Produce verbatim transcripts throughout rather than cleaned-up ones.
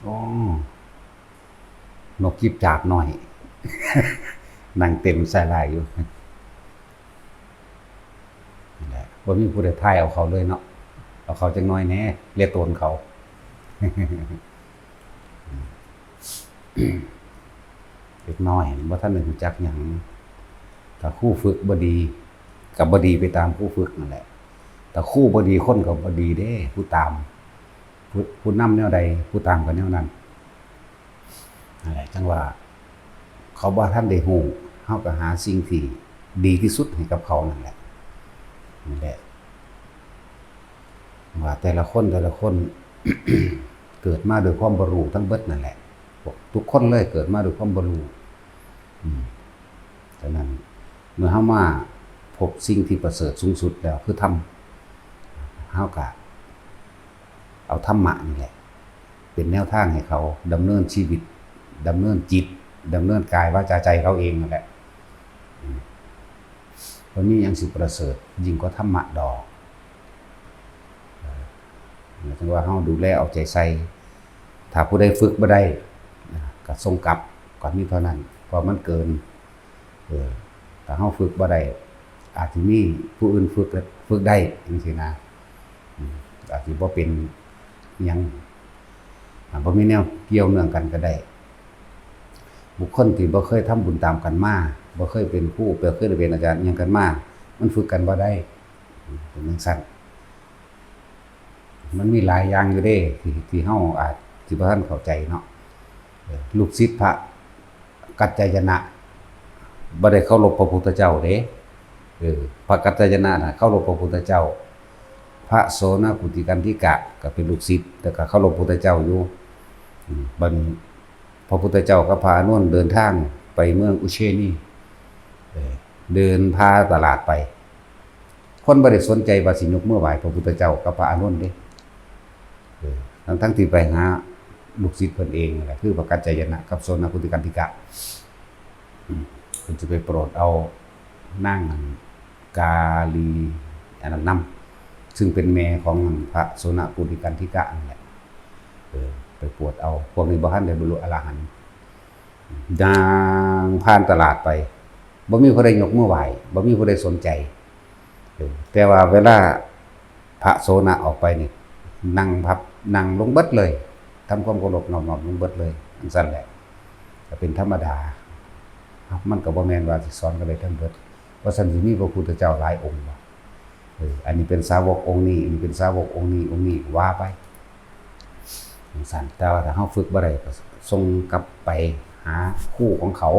อ๋อ นกจิบจาบน้อย นั่งเต็มสาลาอยู่ นั่นแหละ บ่มีผู้ใดพายเอาเขาเลยเนาะ เอาเขาจักหน่อยแหน่ เลียโตนเขา เด็กน้อยบ่ทันได้รู้จักหยัง ถ้าครูฝึกบ่ดี ก็บ่ดีไปตามครูฝึกนั่นแหละ ถ้าครูบ่ดี คนก็บ่ดีเด้ ผู้ตาม ผู้ ผู้นำแนวใด ผู้ตามก็แนวนั้น นั่นแหละ จั่งว่า เขาบ่ทันได้รู้ เฮาก็หาสิ่งที่ดีที่สุดให้กับเขานั่นแหละ นั่นแหละ ว่าแต่ละคน แต่ละคน เกิดมาด้วยความบ่รู้ทั้งเบิดนั่นแหละ พวกทุกคนเลยเกิดมาด้วยความบ่รู้ อืม ฉะนั้น เมื่อเฮามาพบสิ่งที่ประเสริฐสูงสุดแล้วคือธรรม เฮาก็เอาธรรมะนี่แหละ เป็นแนวทางให้เขาดำเนินชีวิต ดำเนินจิต ดำเนินกายวาจาใจเขาเองนั่นแหละ อืม บ่มีหยังสิประเสริฐยิ่งกว่าธรรมะดอก เออ หมายถึงว่าเฮาดูแลเอาใจใส่ ถ้าผู้ใดฝึกบ่ได้ ก็ส่งกลับ ก็มีเท่านั้น เพราะมันเกิน เออ ถ้าเฮาฝึกบ่ได้ อาจสิมีผู้อื่นฝึก ฝึกได้จั่งซี้นะ อืม อาจสิบ่เป็นหยัง อ่า บ่มีแนวเกี่ยวเนื่องกันก็ได้ บุคคลที่บ่เคยทำบุญตามกันมา บ่เคยเป็นครู บ่เคยได้เป็นอาจารย์อิหยังกันมา มันฝึกกันบ่ได้ เป็นจั่งซั้น มันมีหลายอย่างอยู่เด้ ที่ ที่เฮาอาจสิบ่ทันเข้าใจเนาะ เออ ลูกศิษย์พระกัจจายนะ บ่ได้เคารพพระพุทธเจ้าเด้ เออ พระกัจจายนะน่ะเคารพพระพุทธเจ้า พระโสณกุติกันธิกะก็เป็นลูกศิษย์ แต่ก็เคารพพุทธเจ้าอยู่ อืม บัดนี้พระพุทธเจ้ากับพระอานนท์เดินทางไปเมืองอุเชนี เออ เดินพาตลาดไป คนบ่ได้สนใจว่าสิยกมือไหว้พระพุทธเจ้ากับพระอานนท์เด้ เออ ทั้งๆที่ไปหาลูกศิษย์เพิ่นเองนั่นแหละ คือพระกัจจายนะกับโสณกุติกันธิกะ อืม เพิ่นจะไปโปรดเอานางอันกาลีอันนั้นนำ ซึ่งเป็นแม่ของพระโสณกุติกันธิกะนั่นแหละ เออ ไปโปรดเอา พวกนี้บ่ทันได้บรรลุอรหันต์ ย่างผ่านตลาดไป บ่มีผู้ใดยกมือไหว้ บ่มีผู้ใดสนใจ เออ แต่ว่าเวลาพระโสณะออกไปนี่ นั่งพับ นั่งลงเบิดเลย ทำความเคารพนอบน้อมลงเบิดเลย จั่งซั้นแหละ ก็เป็นธรรมดา มันก็บ่แม่นว่าสิสอนกันได้ทั้งเบิด ว่าซั่นสิมีพระพุทธเจ้าหลายองค์บ่ เออ อันนี้เป็นสาวกองค์นี้ อันนี้เป็นสาวกองค์นี้ องค์นี้ ว่าไป จั่งซั้น แต่ว่าถ้าเฮาฝึกบ่ได้ ก็ส่งกลับไปหาครูของเขา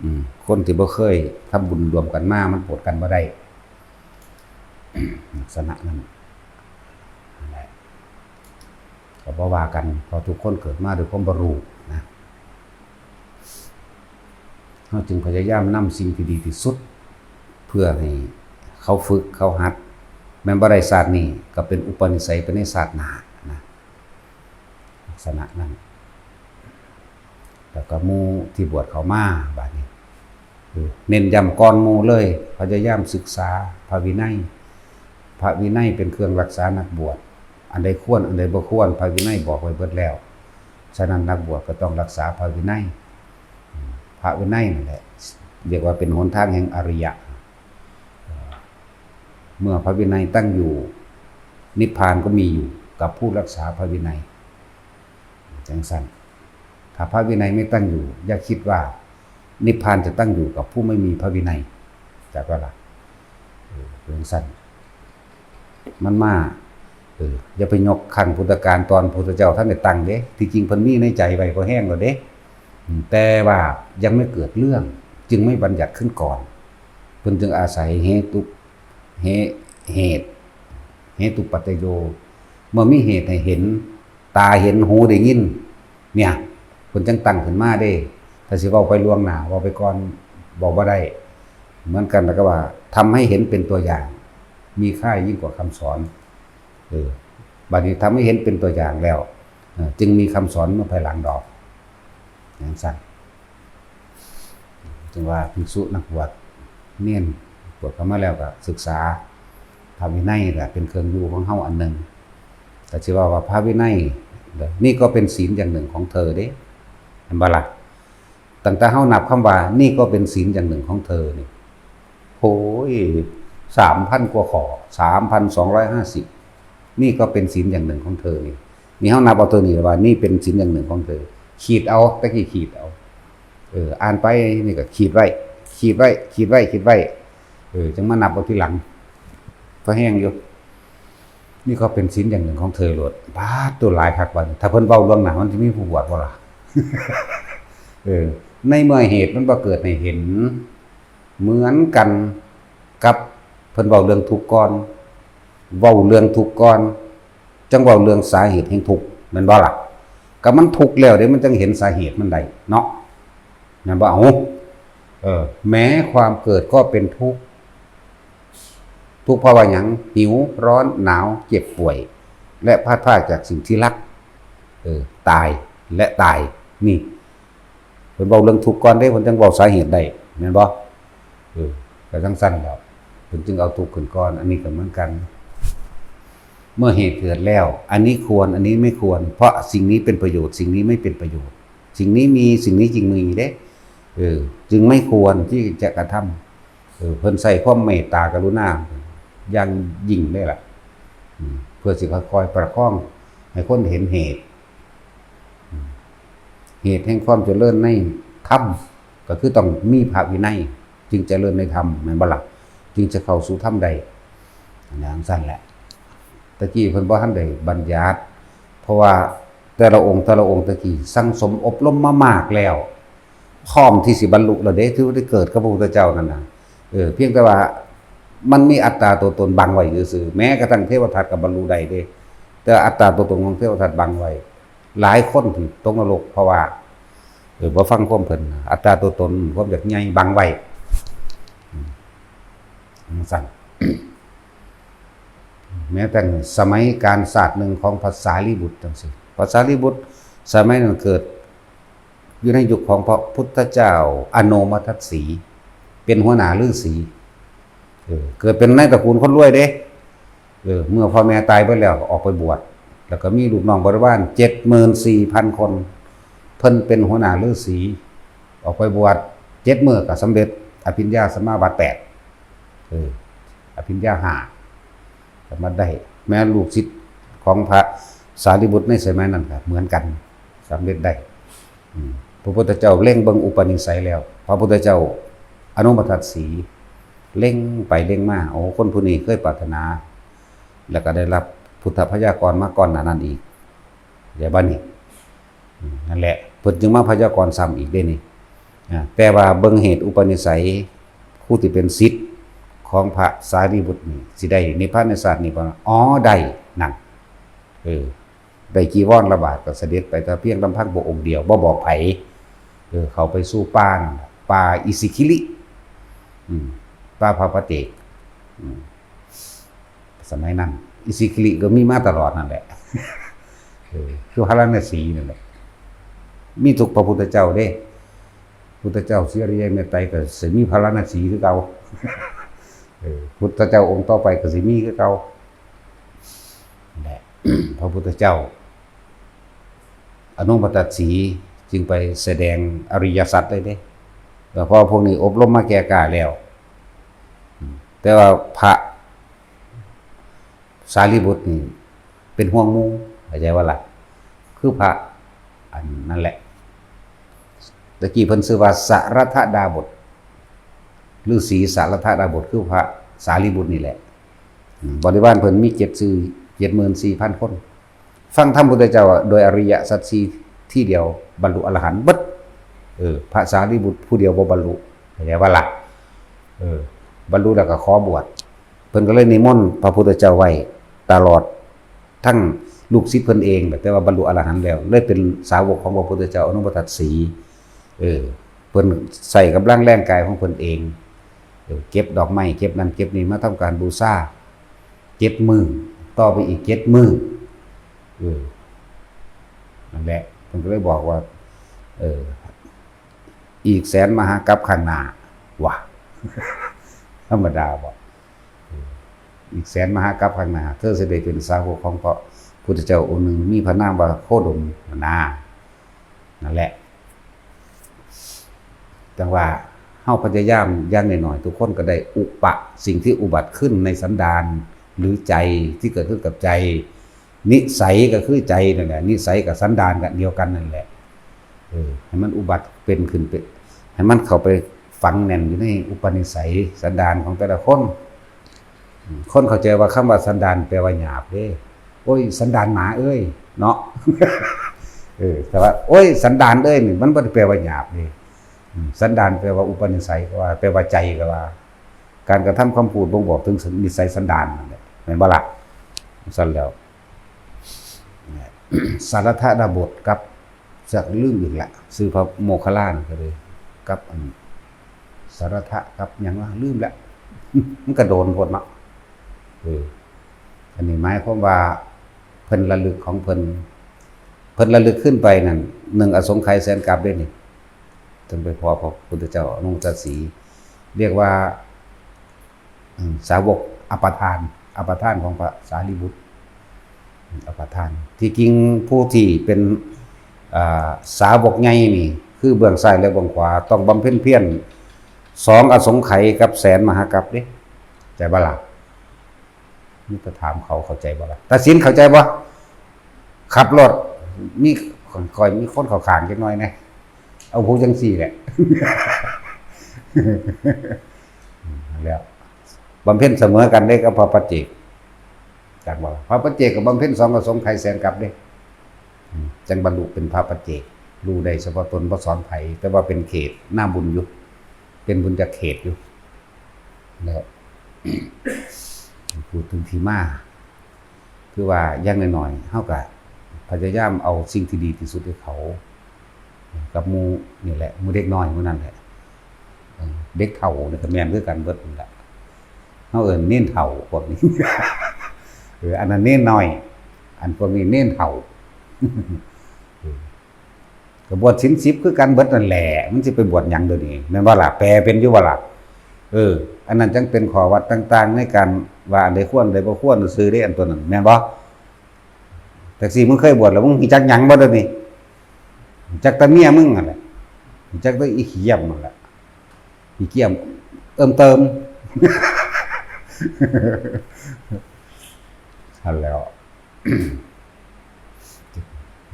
อืม คนที่บ่เคยทำบุญร่วมกันมา มันโปรดกันบ่ได้ ลักษณะนั้น นั่นแหละ ก็บ่ว่ากัน เพราะทุกคนเกิดมาด้วยความบ่รู้นะ เฮาจึงพยายามนำสิ่งที่ดีที่สุด เพื่อให้เขาฝึก เขาหัด แม่นบ่ได้ชาตินี้ ก็เป็นอุปนิสัยไปในชาติหน้านะ ลักษณะนั้น แล้วก็หมู่ที่บวชเข้ามา บาดนี้ เออ เน้นย้ำก่อนหมู่เลย พยายามศึกษาพระวินัย พระวินัยเป็นเครื่องรักษานักบวช อันใดควร อันใดบ่ควร พระวินัยบอกไว้เบิดแล้ว ฉะนั้นนักบวชก็ต้องรักษาพระวินัย พระวินัยนั่นแหละ เรียกว่าเป็นหนทางแห่งอริยะ เมื่อพระวินัยตั้งอยู่ นิพพานก็มีอยู่กับผู้รักษาพระวินัย จั่งซั้น ถ้าพระวินัยไม่ตั้งอยู่ อย่าคิดว่านิพพานจะตั้งอยู่กับผู้ไม่มีพระวินัย จักว่าล่ะ เออ เป็นจั่งซั้น มันมา เออ อย่าไปยกครั้งพุทธกาลตอนพุทธเจ้าท่านได้ตั้งเด้ ที่จริงเพิ่นมีในใจไว้พอแฮงแล้วเด้ อืม แต่ว่ายังไม่เกิดเรื่อง จึงไม่บัญญัติขึ้นก่อน เพิ่นจึงอาศัยเหตุ เห เหตุ เหตุปัจจโย เมื่อมีเหตุให้เห็น ตาเห็น หูได้ยิน เนี่ย เพิ่นจั่งตั้งขึ้นมาเด้ ถ้าสิเว้าไปล่วงหน้า เว้าไปก่อน เว้าบ่ได้ เหมือนกันแล้วก็ว่า ทำให้เห็นเป็นตัวอย่าง มีค่ายิ่งกว่าคำสอน เออ บัดนี้ทำให้เห็นเป็นตัวอย่างแล้ว เออ จึงมีคำสอนเมื่อภายหลังดอก จั่งซั้น จึงว่าภิกษุนักบวช เณร บวชเข้ามาแล้วก็ศึกษา พระวินัยก็เป็นเครื่องอยู่ของเฮาอันหนึ่ง แต่สิว่า ว่าพระวินัย นี่ก็เป็นศีลอย่างหนึ่งของเธอเด้ เห็นบ่ล่ะ? ตั้งแต่เฮานับคำว่า นี่ก็เป็นศีลอย่างหนึ่งของเธอนี่ โอ้ย สามพันกว่าข้อ สามพันสองร้อยห้าสิบ นี่ก็เป็นศีลอย่างหนึ่งของเธอนี่ นี่เฮานับเอาตัวนี้ว่า นี่เป็นศีลอย่างหนึ่งของเธอ ขีดเอา ตะกี้ขีดเอา เออ อ่านไปนี่ก็ขีดไว้ ขีดไว้ ขีดไว้ ขีดไว้ เออ จั่งมานับเอาทีหลัง พอแฮงอยู่ นี่ก็เป็นศีลอย่างหนึ่งของเธอโลด ป๊าด ตัวหลายคักบัดนี้ ถ้าเพิ่นเว้าล่วงหน้า มันสิมีผู้บวชบ่ล่ะ? เออ ในเมื่อเหตุมันบ่เกิดให้เห็น เหมือนกันกับเพิ่นเว้าเรื่องทุกข์ก่อน เว้าเรื่องทุกข์ก่อน จั่งเว้าเรื่องสาเหตุแห่งทุกข์ แม่นบ่ล่ะ? ก็มันทุกข์แล้วเด้ มันจั่งเห็นสาเหตุมันได้เนาะ แม่นบ่? เอ้า เออ แม้ความเกิดก็เป็นทุกข์ ทุกข์เพราะว่าหยัง? หิว ร้อน หนาว เจ็บป่วย และพลัดพรากจากสิ่งที่รัก เออ ตาย และตาย นี่ เพิ่นเว้าเรื่องทุกข์ก่อนเด้ เพิ่นจั่งเว้าสาเหตุได้ แม่นบ่? เออ ก็จั่งซั่นแหล้ว เพิ่นจึงเอาทุกข์ขึ้นก่อน อันนี้ก็เหมือนกัน เมื่อเหตุเกิดแล้ว อันนี้ควร อันนี้ไม่ควร เพราะสิ่งนี้เป็นประโยชน์ สิ่งนี้ไม่เป็นประโยชน์ สิ่งนี้มี สิ่งนี้จึงมีเด้ เออ จึงไม่ควรที่จะกระทำ เออ เพิ่นใช้ความเมตตากรุณาอย่างยิ่งเลยล่ะ อืม เพื่อสิค่อยๆประคองให้คนเห็นเหตุ อืม เหตุแห่งความเจริญในธรรม ก็คือต้องมีพระวินัย จึงเจริญในธรรม แม่นบ่ล่ะ? จึงจะเข้าสู่ธรรมได้ อันนั้นจั่งซั่นแหละ ตะกี้เพิ่นบ่ทันได้บัญญัติ เพราะว่าแต่ละองค์ แต่ละองค์ตะกี้สั่งสมอบรมมามากแล้ว พร้อมที่สิบรรลุแล้วเด้ ที่ได้เกิดกับพระพุทธเจ้านั่นน่ะ เออ เพียงแต่ว่ามันมีอัตตาตัวตนบังไว้ซื่อๆ แม้กระทั่งเทวทัตก็บรรลุได้เด้ แต่อัตตาตัวตนของเทวทัตบังไว้ หลายคนที่ตกนรก เพราะว่า เออ บ่ฟังความเพิ่น อัตตาตัวตน ความอยากใหญ่บังไว้ อืม จั่งซั่น แม้แต่สมัยกาลชาติหนึ่งของพระสารีบุตรจั่งซี้ พระสารีบุตรสมัยนั้นเกิดอยู่ในยุคของพระพุทธเจ้าอโนมทัสสี เป็นหัวหน้าฤาษี เออ เกิดเป็นในตระกูลคนรวยเด้ เออ เมื่อพ่อแม่ตายไปแล้วก็ออกไปบวช แล้วก็มีลูกน้องบริวารเจ็ดหมื่นสี่พันคน เพิ่นเป็นหัวหน้าฤาษี ออกไปบวชเจ็ดมื้อก็สำเร็จอภิญญาสมาบัติแปด เออ อภิญญาห้า สามารถได้ แม้ลูกศิษย์ของพระสารีบุตรในสมัยนั้นก็เหมือนกัน สำเร็จได้ อืม พระพุทธเจ้าเล็งเบิ่งอุปนิสัยแล้ว พระพุทธเจ้าอโนมทัสสี เล็งไปเล็งมา โอ้ คนผู้นี้เคยปรารถนา แล้วก็ได้รับพุทธพยากรมาก่อนหน้านั้นอีก เดี๋ยวบัดนี้ อืม นั่นแหละ เพิ่นจึงมาพยากรณ์ซ้ำอีกเด้นี่ อ่า แต่ว่าเบิ่งเหตุอุปนิสัย ผู้ที่เป็นศิษย์ของพระสารีบุตรนี่ สิได้นิพพานในชาตินี้บ่ อ๋อ ได้ นั่น เออ ได้จีวรละบาทก็เสด็จไปแต่เพียงลำพังพระองค์เดียว บ่บอกไผ เออ เข้าไปสู่ป่านั่นน่ะ ป่าอิสิคิลิ อืม ป่าพระปะเจก อืม สมัยนั้น อิสิคิลิก็มีมาตลอดนั่นแหละ เออ คือพาราณสีนั่นแหละ มีทุกพระพุทธเจ้าเด้ พุทธเจ้าเสรียเมตไตรก็สิมีพาราณสีคือเก่า เออ พุทธเจ้าองค์ต่อไปก็สิมีคือเก่า นั่นแหละ พระพุทธเจ้า อโนมทัสสีจึงไปแสดงอริยสัจเลยเด้ แล้วพอพวกนี้อบรมมาแก่กล้าแล้ว อืม แต่ว่าพระสารีบุตรนี่เป็นห่วงหมู่ เข้าใจบ่ล่ะ? คือพระอันนั่นแหละ ตะกี้เพิ่นชื่อว่าสะรัทธดาบส ฤาษีสะรัทธดาบส คือพระสารีบุตรนี่แหละ อืม บริวารเพิ่นมีเจ็ดสี่ เจ็ดหมื่นสี่พันคน ฟังธรรมพุทธเจ้าโดยอริยสัจสี่ทีเดียวบรรลุอรหันต์เบิด เออ พระสารีบุตรผู้เดียวบ่บรรลุ เข้าใจบ่ล่ะ? เออ บรรลุแล้วก็ขอบวช เพิ่นก็เลยนิมนต์พระพุทธเจ้าไว้ตลอด ทั้งลูกศิษย์เพิ่นเอง แต่ว่าบรรลุอรหันต์แล้ว เลยเป็นสาวกของพระพุทธเจ้าอโนมทัสสี เออ เพิ่นใช้กำลังแรงกายของเพิ่นเอง เออ เก็บดอกไม้ เก็บนั่นเก็บนี่มาทำการบูชา เจ็ดมื้อ ต่อไปอีกเจ็ดมื้อ เออ นั่นแหละ เพิ่นก็เลยบอกว่า เออ อีกแสนมหากัปข้างหน้า ว่ะ ธรรมดาบ่ เออ อีกแสนมหากัปข้างหน้า เธอสิได้เป็นสาวกของพระ พุทธเจ้าองค์หนึ่งมีพระนามว่าโคดมนา นั่นแหละ จั่งว่าเฮาพยายามอย่างน้อยๆ ทุกคนก็ได้อุปะสิ่งที่อุบัติขึ้นในสันดาน หรือใจที่เกิดขึ้นกับใจ นิสัยก็คือใจนั่นแหละ นิสัยกับสันดานก็เดียวกันนั่นแหละ เออ ให้มันอุบัติเป็นขึ้นเป็น ให้มันเข้าไปฝังแน่นอยู่ในอุปนิสัยสันดานของแต่ละคน อืม คนเข้าใจว่าคำว่าสันดานแปลว่าหยาบเด้ โอ้ย สันดานหมาเอ้ย เนาะ เออ แต่ว่า โอ้ย สันดานเอ้ยนี่ มันบ่ได้แปลว่าหยาบเด้ อืม สันดานแปลว่าอุปนิสัยก็ว่า แปลว่าใจก็ว่า การกระทำคำพูดบ่งบอกถึงนิสัยสันดานนั่นแหละ แม่นบ่ล่ะ? ซั่นแล้ว สารัตถดาบทกับ จักลืมอีกละ ชื่อพระโมคคัลลานะก็เลย กับอัน สารัตถะกับหยังวะ ลืมละ มันก็โดนโพดเนาะ เออ อันนี้หมายความว่า เพิ่นระลึกของเพิ่น เพิ่นระลึกขึ้นไปนั่น หนึ่งอสงไขยแสนกัปเด้นี่ ถึงไปพ้อพระพุทธเจ้าอนุตตรสี เรียกว่า อืม สาวกอัปปทาน อัปปทานของพระสารีบุตร อืม อัปปทาน ที่จริงผู้ที่เป็น อ่า สาวกใหญ่นี่ คือเบื้องซ้ายและเบื้องขวา ต้องบำเพ็ญเพียร สองอสงไขยกับแสนมหากัปเด้ ใจบ่ล่ะ? นี่ก็ถามเขาเข้าใจบ่ล่ะ? ตัดสินเข้าใจบ่? ขับรถ มี คอยมีคนเข้าข้างจักหน่อยแหน่ เอาผู้จังซี่แหละ แล้ว บำเพ็ญเสมอกันเด้กับพระปัจเจก จักบ่ล่ะ? พระปัจเจกก็บำเพ็ญสองอสงไขยแสนกัปเด้ อืม จั่งบรรลุเป็นพระปัจเจก รู้ได้เฉพาะตน บ่สอนไผ แต่ว่าเป็นเขต หน้าบุญอยู่ เป็นบุญญาเขตอยู่ แล้ว พูดถึงที่มา คือว่าอย่างน้อยๆ เฮาก็พยายามเอาสิ่งที่ดีที่สุดให้เขา กับหมู่นี่แหละ หมู่เด็กน้อยหมู่นั่นแหละ เออ เด็กเฒ่านี่ก็แม่นคือกันเบิดนั่นแหละ เฮาเอิ้นเณรเฒ่าพวกนี้ เออ อันนั้นเณรน้อย อันพวกนี้เณรเฒ่า เออ ก็บวชศีลสิบคือกันเบิดนั่นแหละ มันสิไปบวชหยังเดี๋ยวนี้ แม่นบ่ล่ะ? แปลเป็นอยู่บ่ล่ะ? เออ อันนั้นจั่งเป็นข้อวัดต่างๆ ในการว่าอันใดควร อันใดบ่ควรซื่อเด้ อันตัวนั้น แม่นบ่? จั่งซี้มึงเคยบวชแล้วมึงรู้จักหยังบ่เดี๋ยวนี้? รู้จักแต่เมียมึงนั่นแหละ รู้จักแต่อีขี้เยี่ยมนั่นแหละ ขี้เกียจเอิ้มเติม หั้นแหล้ว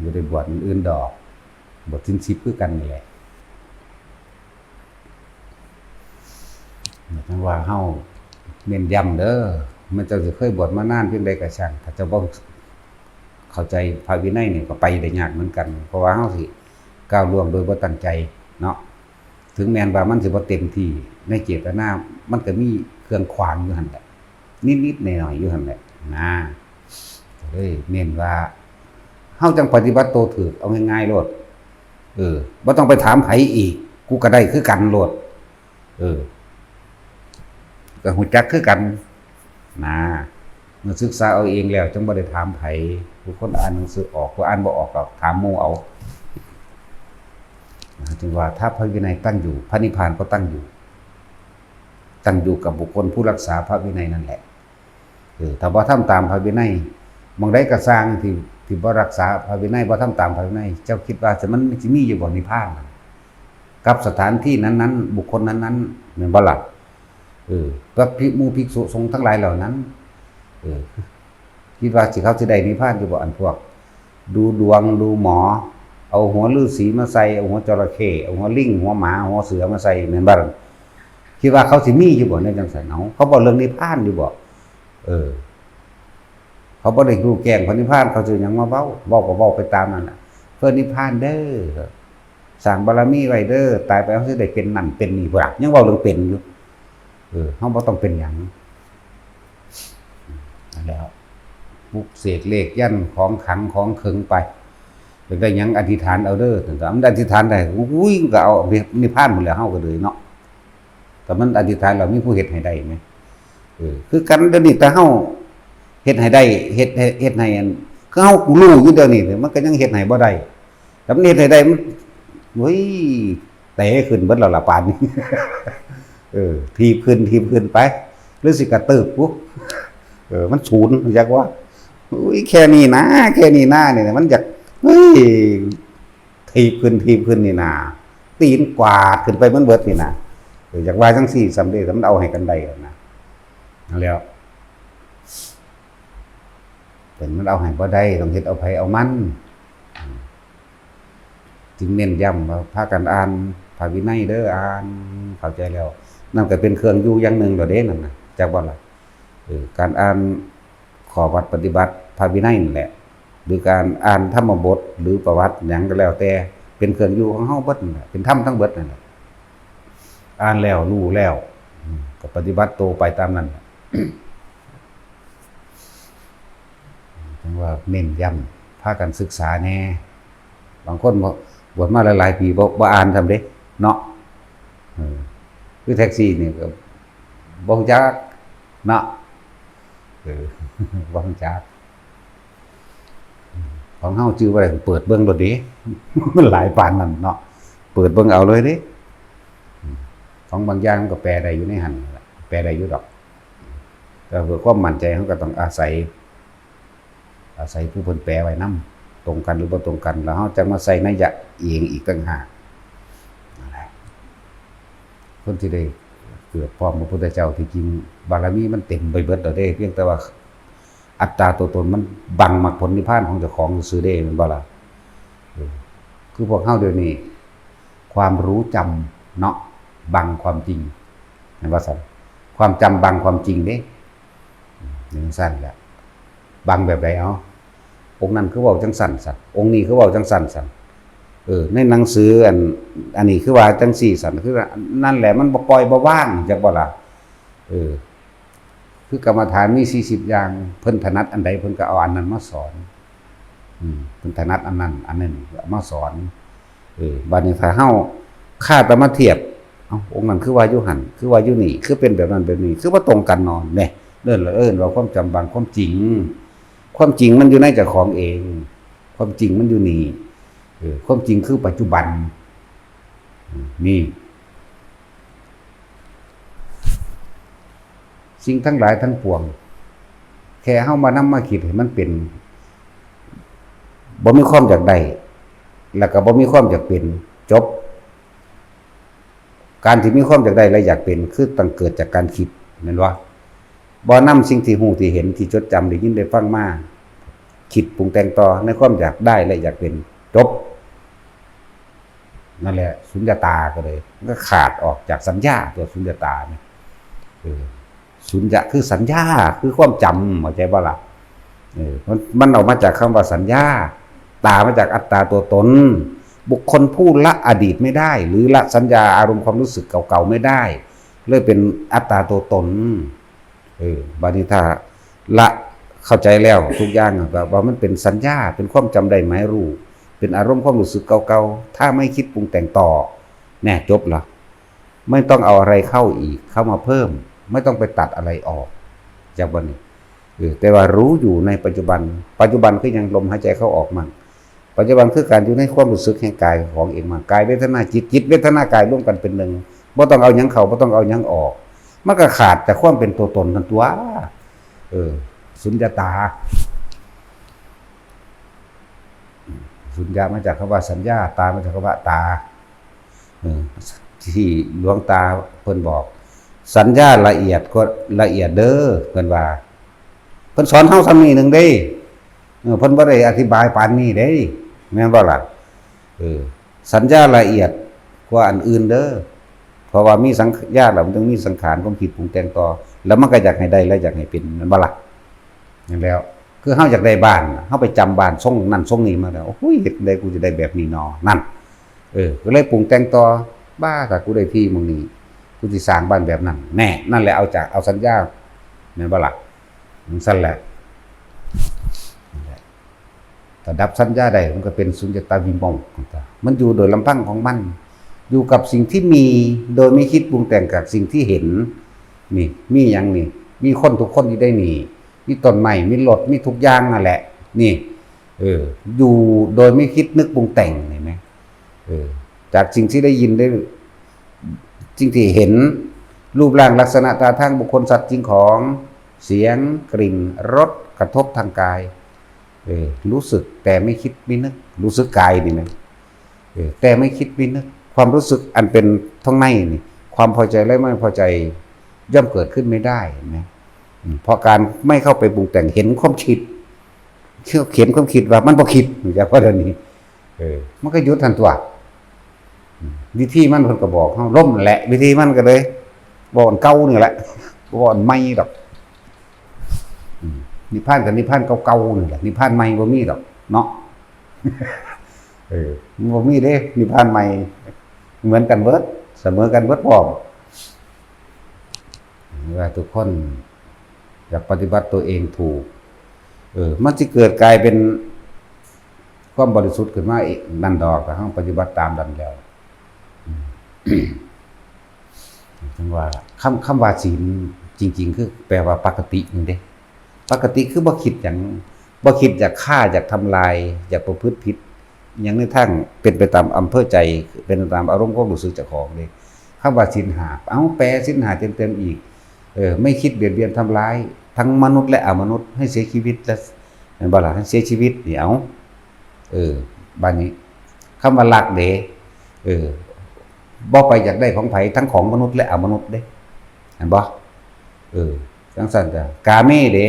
บ่ได้บวชอันอื่นดอก บวชศีลสิบคือกันนี่แหละ จั่งว่าเฮาเน้นย้ำเด้อ แม้เจ้าสิเคยบวชมานานเพียงใดก็ช่าง ถ้าเจ้าบ่เข้าใจพระวินัยนี่ก็ไปได้ยากเหมือนกัน เพราะว่าเฮาสิก้าวล่วงโดยบ่ตั้งใจเนาะ ถึงแม้นว่ามันสิบ่เต็มที่ในเจตนา มันก็มีเครื่องขวางอยู่หั่นแหละ นิดๆหน่อยๆอยู่หั่นแหละนะ ก็เลยเน้นว่า เฮาจั่งปฏิบัติโตถูก เอาง่ายๆโลด เออ บ่ต้องไปถามไผอีก กูก็ได้คือกันโลด เออ ก็รู้จักคือกัน นะ เมื่อศึกษาเอาเองแล้ว จั่งบ่ได้ถามไผ ผู้คนอ่านหนังสือออก ผู้อ่านบ่ออกก็ถามหมู่เอา นะ จึงว่าถ้าพระวินัยตั้งอยู่ พระนิพพานก็ตั้งอยู่ ตั้งอยู่กับบุคคลผู้รักษาพระวินัยนั่นแหละ เออ ถ้าบ่ทำตามพระวินัย หม่องใดก็ซ่างที่ ที่บ่รักษาพระวินัย บ่ทำตามพระวินัย เจ้าคิดว่าสิ มันสิมีอยู่บ่นิพพานน่ะ กับสถานที่นั้นๆ บุคคลนั้นๆ แม่นบ่ล่ะ? เออ พระภิก หมู่ภิกษุสงฆ์ทั้งหลายเหล่านั้น เออ คิดว่าสิ เขาสิได้นิพพานอยู่บ่ อันพวก ดูดวง ดูหมอ เอาหัวฤาษีมาใส่ เอาหัวจระเข้ เอาหัวลิง หัวหมา หัวเสือมาใส่ แม่นบ่ล่ะ? คิดว่าเขาสิมีอยู่บ่ในจั่งซั่น เอ้า เขาเว้าเรื่องนิพพานอยู่บ่? เออ เขาบ่ได้รู้แจ้งพระนิพพาน เขาสิหยังมาเว้า เว้าก็เว้าไปตามนั่นน่ะ เพื่อนิพพานเด้อ สร้างบารมีไว้เด้อ ตายไปเฮาสิได้เป็นนั่นเป็นนี่ พุ้นล่ะ ยังเว้าเรื่องเป็นอยู่ เออ เฮาบ่ต้องเป็นหยัง นั่นแหล้ว ปลุกเสกเลขยันต์ของขลังของเขิงไป อยากได้หยังอธิษฐานเอาเด้อ แต่มันอธิษฐานได้ อุ้ย มันก็เอานิพพานหมดแล้ว เฮาก็เลยเนาะ แต่มันอธิษฐานแล้วมีผู้เฮ็ดให้ได้ไหม? เออ คือกันเดี๋ยวนี้ แต่เฮาเฮ็ดให้ได้ เฮ็ดให้ เฮ็ดให้อัน คือเฮากูรู้อยู่เดี๋ยวนี้ มันก็ยังเฮ็ดให้บ่ได้ แต่มันเฮ็ดให้ได้ มัน โอ้ย เตะขึ้นเบิดแล้วล่ะป่านนี้ เออ ถีบขึ้น ถีบขึ้นไป หรือสิกระตืบกู เออ มันศูนย์ จักว่า อุ้ย แค่นี้นะ แค่นี้นะ เนี่ย มันอยาก เฮ้ย ถีบขึ้น ถีบขึ้นนี่นะ ตีนกวาดขึ้นไปมันเบิดนี่นะ เออ อยากว่าจังซี่ซ้ำเด้ แต่มันเอาให้กันได้นะ นั่นแหล้ว เป็นมันเอาให้บ่ได้ ต้องเฮ็ดเอาไผเอามัน จึงเน้นย้ำว่าพากันอ่านพระวินัยเด้อ อ่านเข้าใจแล้ว นั่นก็เป็นเครื่องอยู่อย่างหนึ่งแล้วเด้นั่นน่ะ จักบ่ล่ะ เออ การอ่านข้อวัดปฏิบัติพระวินัยนั่นแหละ หรือการอ่านธรรมบทหรือประวัติหยังก็แล้วแต่ เป็นเครื่องอยู่ของเฮาเบิดนั่นแหละ เป็นธรรมทั้งเบิดนั่นแหละ อ่านแล้วรู้แล้ว อืม ก็ปฏิบัติตัวไปตามนั้นแหละ ถึงว่าเน้นย้ำ พากันศึกษาแหน่ บางคนบอก บวชมาหลายๆปี บ่ บ่อ่านซ้ำเด้ เนาะ เออ คือแท็กซี่นี่ก็บ่รู้จัก เนาะ เออ บ่รู้จัก ของเฮาจื่อบ่ได้ เปิดเบิ่งโลดเด้ มันหลายปานนั้นเนาะ เปิดเบิ่งเอาเลยเด้ ของบางอย่างมันก็แปลได้อยู่ในหั่นล่ะ แปลได้อยู่ดอก แต่เพื่อความมั่นใจ เฮาก็ต้องอาศัย อาศัยผู้เพิ่นแปลไว้นำ ตรงกันหรือบ่ตรงกัน แล้วเฮาจั่งมาใส่นัยยะเองอีกต่างหาก นั่นแหละ คนที่ได้เกิดพร้อมพระพุทธเจ้า ที่จริงบารมีมันเต็มไปเบิดแล้วเด้ เพียงแต่ว่าอัตตาตัวตนมันบังมรรคผลนิพพานของเจ้าของซื่อๆเด้ แม่นบ่ล่ะ เออ คือพวกเฮาเดี๋ยวนี้ ความรู้จำเนาะ บังความจริง แม่นบ่ซั่น ความจำบังความจริงเด้ จั่งซั่นแหละ บังแบบใด เอา องค์นั้นคือเว้าจั่งซั่นซั่น องค์นี้คือเว้าจั่งซั่นซั่น เออ ในหนังสืออัน อันนี้คือว่าจั่งซี่ซั่น คือว่านั่นแหละ มันบ่ปล่อยบ่วาง จักบ่ล่ะ เออ คือกรรมฐานมีสี่สิบอย่าง เพิ่นถนัดอันใด เพิ่นก็เอาอันนั้นมาสอน อืม เพิ่นถนัดอันนั้น อันนั้นเอามาสอน เออ บัดนี้ถ้าเฮาคาดเอามาเทียบ เอ้า องค์นั้นคือว่าอยู่หั่น คือว่าอยู่นี่ คือเป็นแบบนั้นแบบนี้ คือบ่ตรงกันเนาะ แหน่ เอิ้น เอิ้นว่าความจำบังความจริง ความจริงมันอยู่ในเจ้าของเอง ความจริงมันอยู่นี่ เออ ความจริงคือปัจจุบัน อืม นี่ สิ่งทั้งหลายทั้งปวง แค่เฮามานำมาคิดให้มันเป็น บ่มีความอยากได้ แล้วก็บ่มีความอยากเป็น จบ การที่มีความอยากได้และอยากเป็น คือต้องเกิดจากการคิด แม่นบ่ บ่นำสิ่งที่รู้ที่เห็นที่จดจำได้ยินได้ฟังมา คิดปรุงแต่งต่อในความอยากได้และอยากเป็น จบ นั่นแหละ สุญญตาก็เลย มันก็ขาดออกจากสัญญา ตัวสุญญตาเนี่ย เออ สุญญะคือสัญญา คือความจำ เข้าใจบ่ล่ะ เออ มัน มันออกมาจากคำว่าสัญญา ตามาจากอัตตาตัวตน บุคคลผู้ละอดีตไม่ได้ หรือละสัญญาอารมณ์ความรู้สึกเก่าๆไม่ได้ เลยเป็นอัตตาตัวตน เออ บัดนี้ถ้าละเข้าใจแล้วทุกอย่างอะ แบบว่ามันเป็นสัญญา เป็นความจำได้หมายรู้ เป็นอารมณ์ความรู้สึกเก่าๆ ถ้าไม่คิดปรุงแต่งต่อ แน่ จบละ ไม่ต้องเอาอะไรเข้าอีก เข้ามาเพิ่ม ไม่ต้องไปตัดอะไรออก จากบัดนี้ เออ แต่ว่ารู้อยู่ในปัจจุบัน ปัจจุบันคือหยัง ลมหายใจเข้าออกมั่ง ปัจจุบันคือการอยู่ในความรู้สึกแห่งกายของเองมั่ง กายเวทนาจิต จิตเวทนากายรวมกันเป็นหนึ่ง บ่ต้องเอาหยังเข้า บ่ต้องเอาหยังออก มันก็ขาดจากความเป็นตัวตนนั่นตัว เออ สุญญตา สุญญะมาจากคำว่าสัญญา ตามาจากคำว่าตา เออ ที่หลวงตาเพิ่นบอก สัญญาละเอียดก็ละเอียดเด้อ เพิ่นว่า เพิ่นสอนเฮาส่ำนี้หนึ่งเด้ เออ เพิ่นบ่ได้อธิบายปานนี้เด้ แม่นบ่ล่ะ เออ สัญญาละเอียดกว่าอันอื่นเด้อ เพราะว่ามีสังข- ญาแล้วมันต้องมีสังขาร ความคิดปรุงแต่งต่อ แล้วมันก็อยากให้ได้และอยากให้เป็น แม่นบ่ล่ะ นั่นแหล้ว คือเฮาอยากได้บ้าน เฮาไปจำบ้านทรงนั่นทรงนี้มาแล้ว โอ้ย เฮ็ดจั่งใดกูจะได้แบบนี้นอ นั่น เออ ก็เลยปรุงแต่งต่อ บ้า ถ้ากูได้ที่หม่องนี้ กูสิสร้างบ้านแบบนั้น แน่ นั่นแหละ เอาจาก เอาสัญญา แม่นบ่ล่ะ จั่งซั่นแหละ นั่นแหละ ถ้าดับสัญญาได้ มันก็เป็นสุญญตาวิโมกข์ มันอยู่โดยลำพังของมัน อยู่กับสิ่งที่มี โดยไม่คิดปรุงแต่งกับสิ่งที่เห็น นี่ มีหยังนี่ มีคนทุกคนอยู่ได้นี่ มีต้นไม้ มีรถ มีทุกอย่างนั่นแหละ นี่ เออ อยู่โดยไม่คิดนึกปรุงแต่ง เห็นไหม เออ จากสิ่งที่ได้ยินได้ สิ่งที่เห็น รูปร่างลักษณะท่าทางบุคคลสัตว์สิ่งของ เสียง กลิ่น รส กระทบทางกาย เออ รู้สึกแต่ไม่คิดไม่นึก รู้สึกกายนี่นะ เออ แต่ไม่คิดไม่นึก ความรู้สึกอันเป็นทางในนี่ ความพอใจและไม่พอใจ ย่อมเกิดขึ้นไม่ได้นะ อืม เพราะการไม่เข้าไปปรุงแต่ง เห็นความคิด เห็นความคิดว่ามันบ่คิด รู้จักว่าเดี๋ยวนี้ เออ มันก็หยุดทันตัว อืม วิธีมันเพิ่นก็บอกเฮา ลมแหละ วิธีมันก็เลย บอกอันเก่านี่แหละ บอกอันใหม่ดอก อืม นิพพานกับนิพพานเก่าๆนี่แหละ นิพพานใหม่บ่มีดอกเนาะ เออ มันบ่มีเด้ นิพพานใหม่ เหมือนกันเบิด เสมอกันเบิดพร้อม ว่าทุกคนอยากปฏิบัติตัวเองถูก เออ มันสิเกิดกลายเป็นความบริสุทธิ์ขึ้นมาเองนั่นดอก ถ้าเฮาปฏิบัติตามนั้นแล้ว อืม จั่งว่า คำ คำว่าศีลจริงๆ คือแปลว่าปกตินี่เด้ ปกติคือบ่คิดหยัง บ่คิดอยากฆ่า อยากทำลาย อยากประพฤติผิด หยังในทางเป็นไปตามอำเภอใจ เป็นไปตามอารมณ์ความรู้สึกเจ้าของเด้ คำว่าศีลห้า เอ้า แปลศีลห้าเต็มๆอีก เออ ไม่คิดเบียดเบียนทำร้าย ทั้งมนุษย์และอมนุษย์ ให้เสียชีวิต และ แม่นบ่ล่ะ ให้เสียชีวิตนี่ เอ้า เออ บัดนี้ คำว่ารักเด้ เออ บ่ไปอยากได้ของไผ ทั้งของมนุษย์และอมนุษย์เด้ เห็นบ่ เออ จั่งซั่นจ้ะ กาเมเด้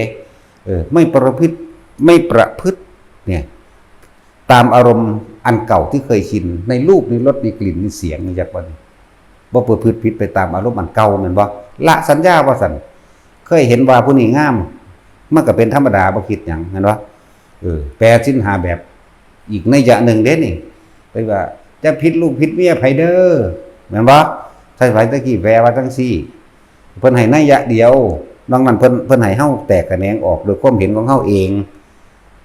เออ ไม่ประพฤติ ไม่ประพฤติ เนี่ย ตามอารมณ์อันเก่าที่เคยชิน ในรูป ในรส ในกลิ่น ในเสียง นี่จักบ่นี่ บ่ประพฤติผิดไปตามอารมณ์อันเก่า แม่นบ่ ละสัญญาว่าซั่น เคยเห็นว่าผู้นี้งาม มันก็เป็นธรรมดา บ่คิดหยัง แม่นบ่ เออ แปลศีลห้าแบบอีกนัยยะหนึ่งเด้นี่ ไปว่า จะผิดลูกผิดเมียไผเด้อ แม่นบ่ ไทยไผตะกี้แปลว่าจั่งซี้ เพิ่นให้นัยยะเดียว นอกนั้นเพิ่น เพิ่นให้เฮาแตกแขนงออกโดยความเห็นของเฮาเอง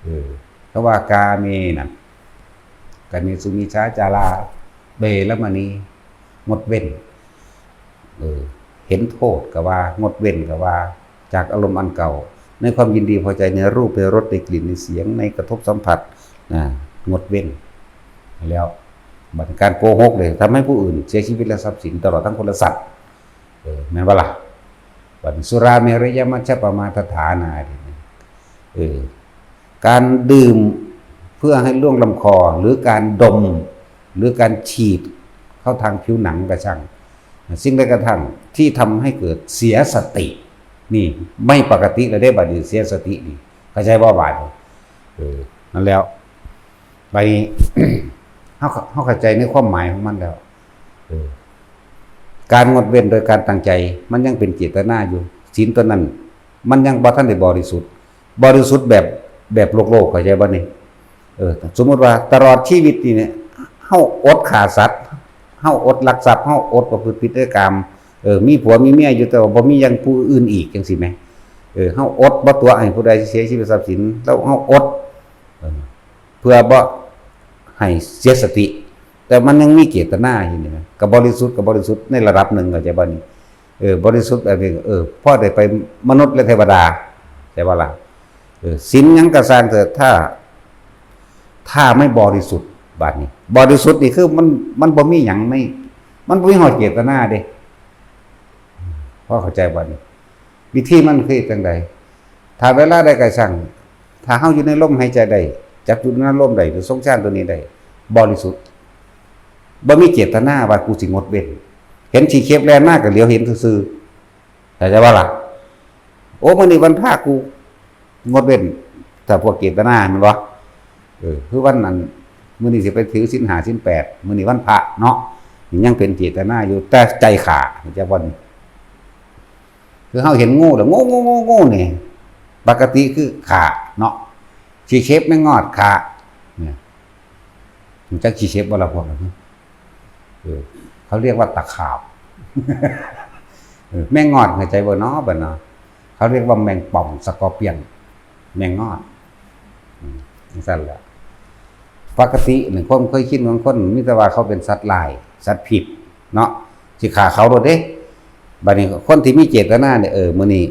เออ คำว่ากาเมนั่น กาเมสุมิจฉาจารา เวรมณี งดเว้น เออ เห็นโทษก็ว่า งดเว้นก็ว่า จากอารมณ์อันเก่า ในความยินดีพอใจในรูป ในรส ในกลิ่น ในเสียง ในกระทบสัมผัส นะ งดเว้น แล้ว บัดการโกหกเลย ทำให้ผู้อื่นเสียชีวิตและทรัพย์สิน ตลอดทั้งคนและสัตว์ เออ แม่นบ่ล่ะ บัดสุราเมรยมัชฌปมาทฐานา เออ การดื่มเพื่อให้ล่วงลำคอ หรือการดม หรือการฉีดเข้าทางผิวหนังก็ช่าง สิ่งใดก็ช่างที่ทำให้เกิดเสียสติ นี่ไม่ปกติแล้วเด้ บัดนี้เสียสตินี่ เข้าใจบ่บาดนี้ เออ นั่นแล้ว บัดนี้ เฮา เฮาเข้าใจในความหมายของมันแล้ว เออ การงดเว้นโดยการตั้งใจ มันยังเป็นเจตนาอยู่ ศีลตัวนั้น มันยังบ่ทันได้บริสุทธิ์ บริสุทธิ์แบบ แบบโลกๆ เข้าใจบ่นี่ เออ สมมุติว่าตลอดชีวิตนี่เนี่ย เฮาอดฆ่าสัตว์ เฮาอดลักทรัพย์ เฮาอดประพฤติผิดในกาม เออ มีผัวมีเมียอยู่ แต่ว่าบ่มีอย่างผู้อื่นอีก จั่งซี้แหม เออ เฮาอดบ่ตั๋วให้ผู้ใดเสียชีวิตทรัพย์สิน แล้วเฮาอด เออ เพื่อบ่ให้เสียสติ แต่มันยังมีเจตนาอยู่นี่นะ ก็บริสุทธิ์ ก็บริสุทธิ์ในระดับหนึ่ง เข้าใจบ่นี่ เออ บริสุทธิ์แบบนี้ เออ พอได้ไปมนุษย์และเทวดา ใช่บ่ล่ะ เออ ศีลหยังก็ซ่างเถอะ ถ้า ถ้าไม่บริสุทธิ์ บัดนี้ บริสุทธิ์นี่คือมัน มันบ่มีหยังใน มันบ่มีฮอดเจตนาเด้ พอเข้าใจบ่นี่ วิธีมันคือจั่งใด ถ้าเวลาใดก็ช่าง ถ้าเฮาอยู่ในลมหายใจได้ จักอยู่ในลมได้ หรือทรงฌานตัวนี้ได้ บริสุทธิ์ บ่มีเจตนาว่ากูสิงดเว้น เห็นขี้เข็บแล่นมาก็เหลียวเห็นซื่อๆ เข้าใจบ่ล่ะ โอ้ มื้อนี้วันพระกูงดเว้น ถ้าพวกเจตนา แม่นบ่ เออ คือวันนั้น มื้อนี้สิไปถือศีลห้าศีลแปด มื้อนี้วันพระเนาะ นี่ยังเป็นเจตนาอยู่ แต่ใจฆ่า เข้าใจบ่นี่ คือเฮาเห็นงูแล้ว งู งู งู งู นี่ ปกติคือฆ่าเนาะ ขี้เข็บแมงงอดฆ่า เนี่ย รู้จักขี้เข็บบ่ล่ะพวกนั้น เออ เขาเรียกว่าตะขาบ เออ แมงงอด เข้าใจบ่เนาะ บัดเนาะ เขาเรียกว่าแมงป่อง สกอร์เปียน แมงงอด อืม จั่งซั่นแหละ ปกตินี่ ความเคยชินของคน มีแต่ว่าเขาเป็นสัตว์ร้าย สัตว์ผิด เนาะ สิฆ่าเขาโลดเด้ บัดนี้คนที่มีเจตนาเนี่ย เออ มื้อนี้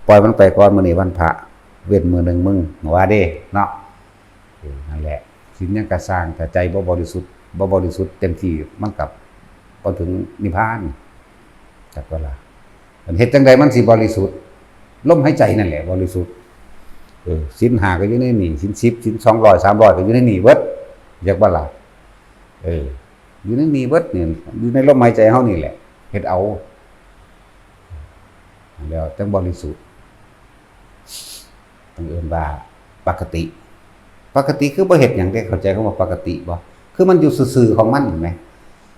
ปล่อยมันไปก่อน มื้อนี้วันพระ เว้นมื้อหนึ่งมึง ว่าเด้ เนาะ เออ นั่นแหละ ศีลหยังก็ซ่าง ถ้าใจบ่บริสุทธิ์ บ่บริสุทธิ์เต็มที่ มันก็บ่ถึงนิพพาน จักว่าล่ะ มันเฮ็ดจั่งใดมันสิบริสุทธิ์ ลมหายใจนั่นแหละบริสุทธิ์ เออ ศีลห้าก็อยู่ในนี่ ศีลสิบ ศีลสองร้อย สามร้อย ก็อยู่ในนี่เบิด อยากบ่ล่ะ เออ อยู่ในนี่เบิดนี่ อยู่ในลมหายใจเฮานี่แหละ เฮ็ดเอา แล้วจั่งบริสุทธิ์ ต้องเอิ้นว่าปกติ ปกติคือบ่เฮ็ดหยังเด้ เข้าใจคำว่าปกติบ่ คือมันอยู่ซื่อๆของมันแหม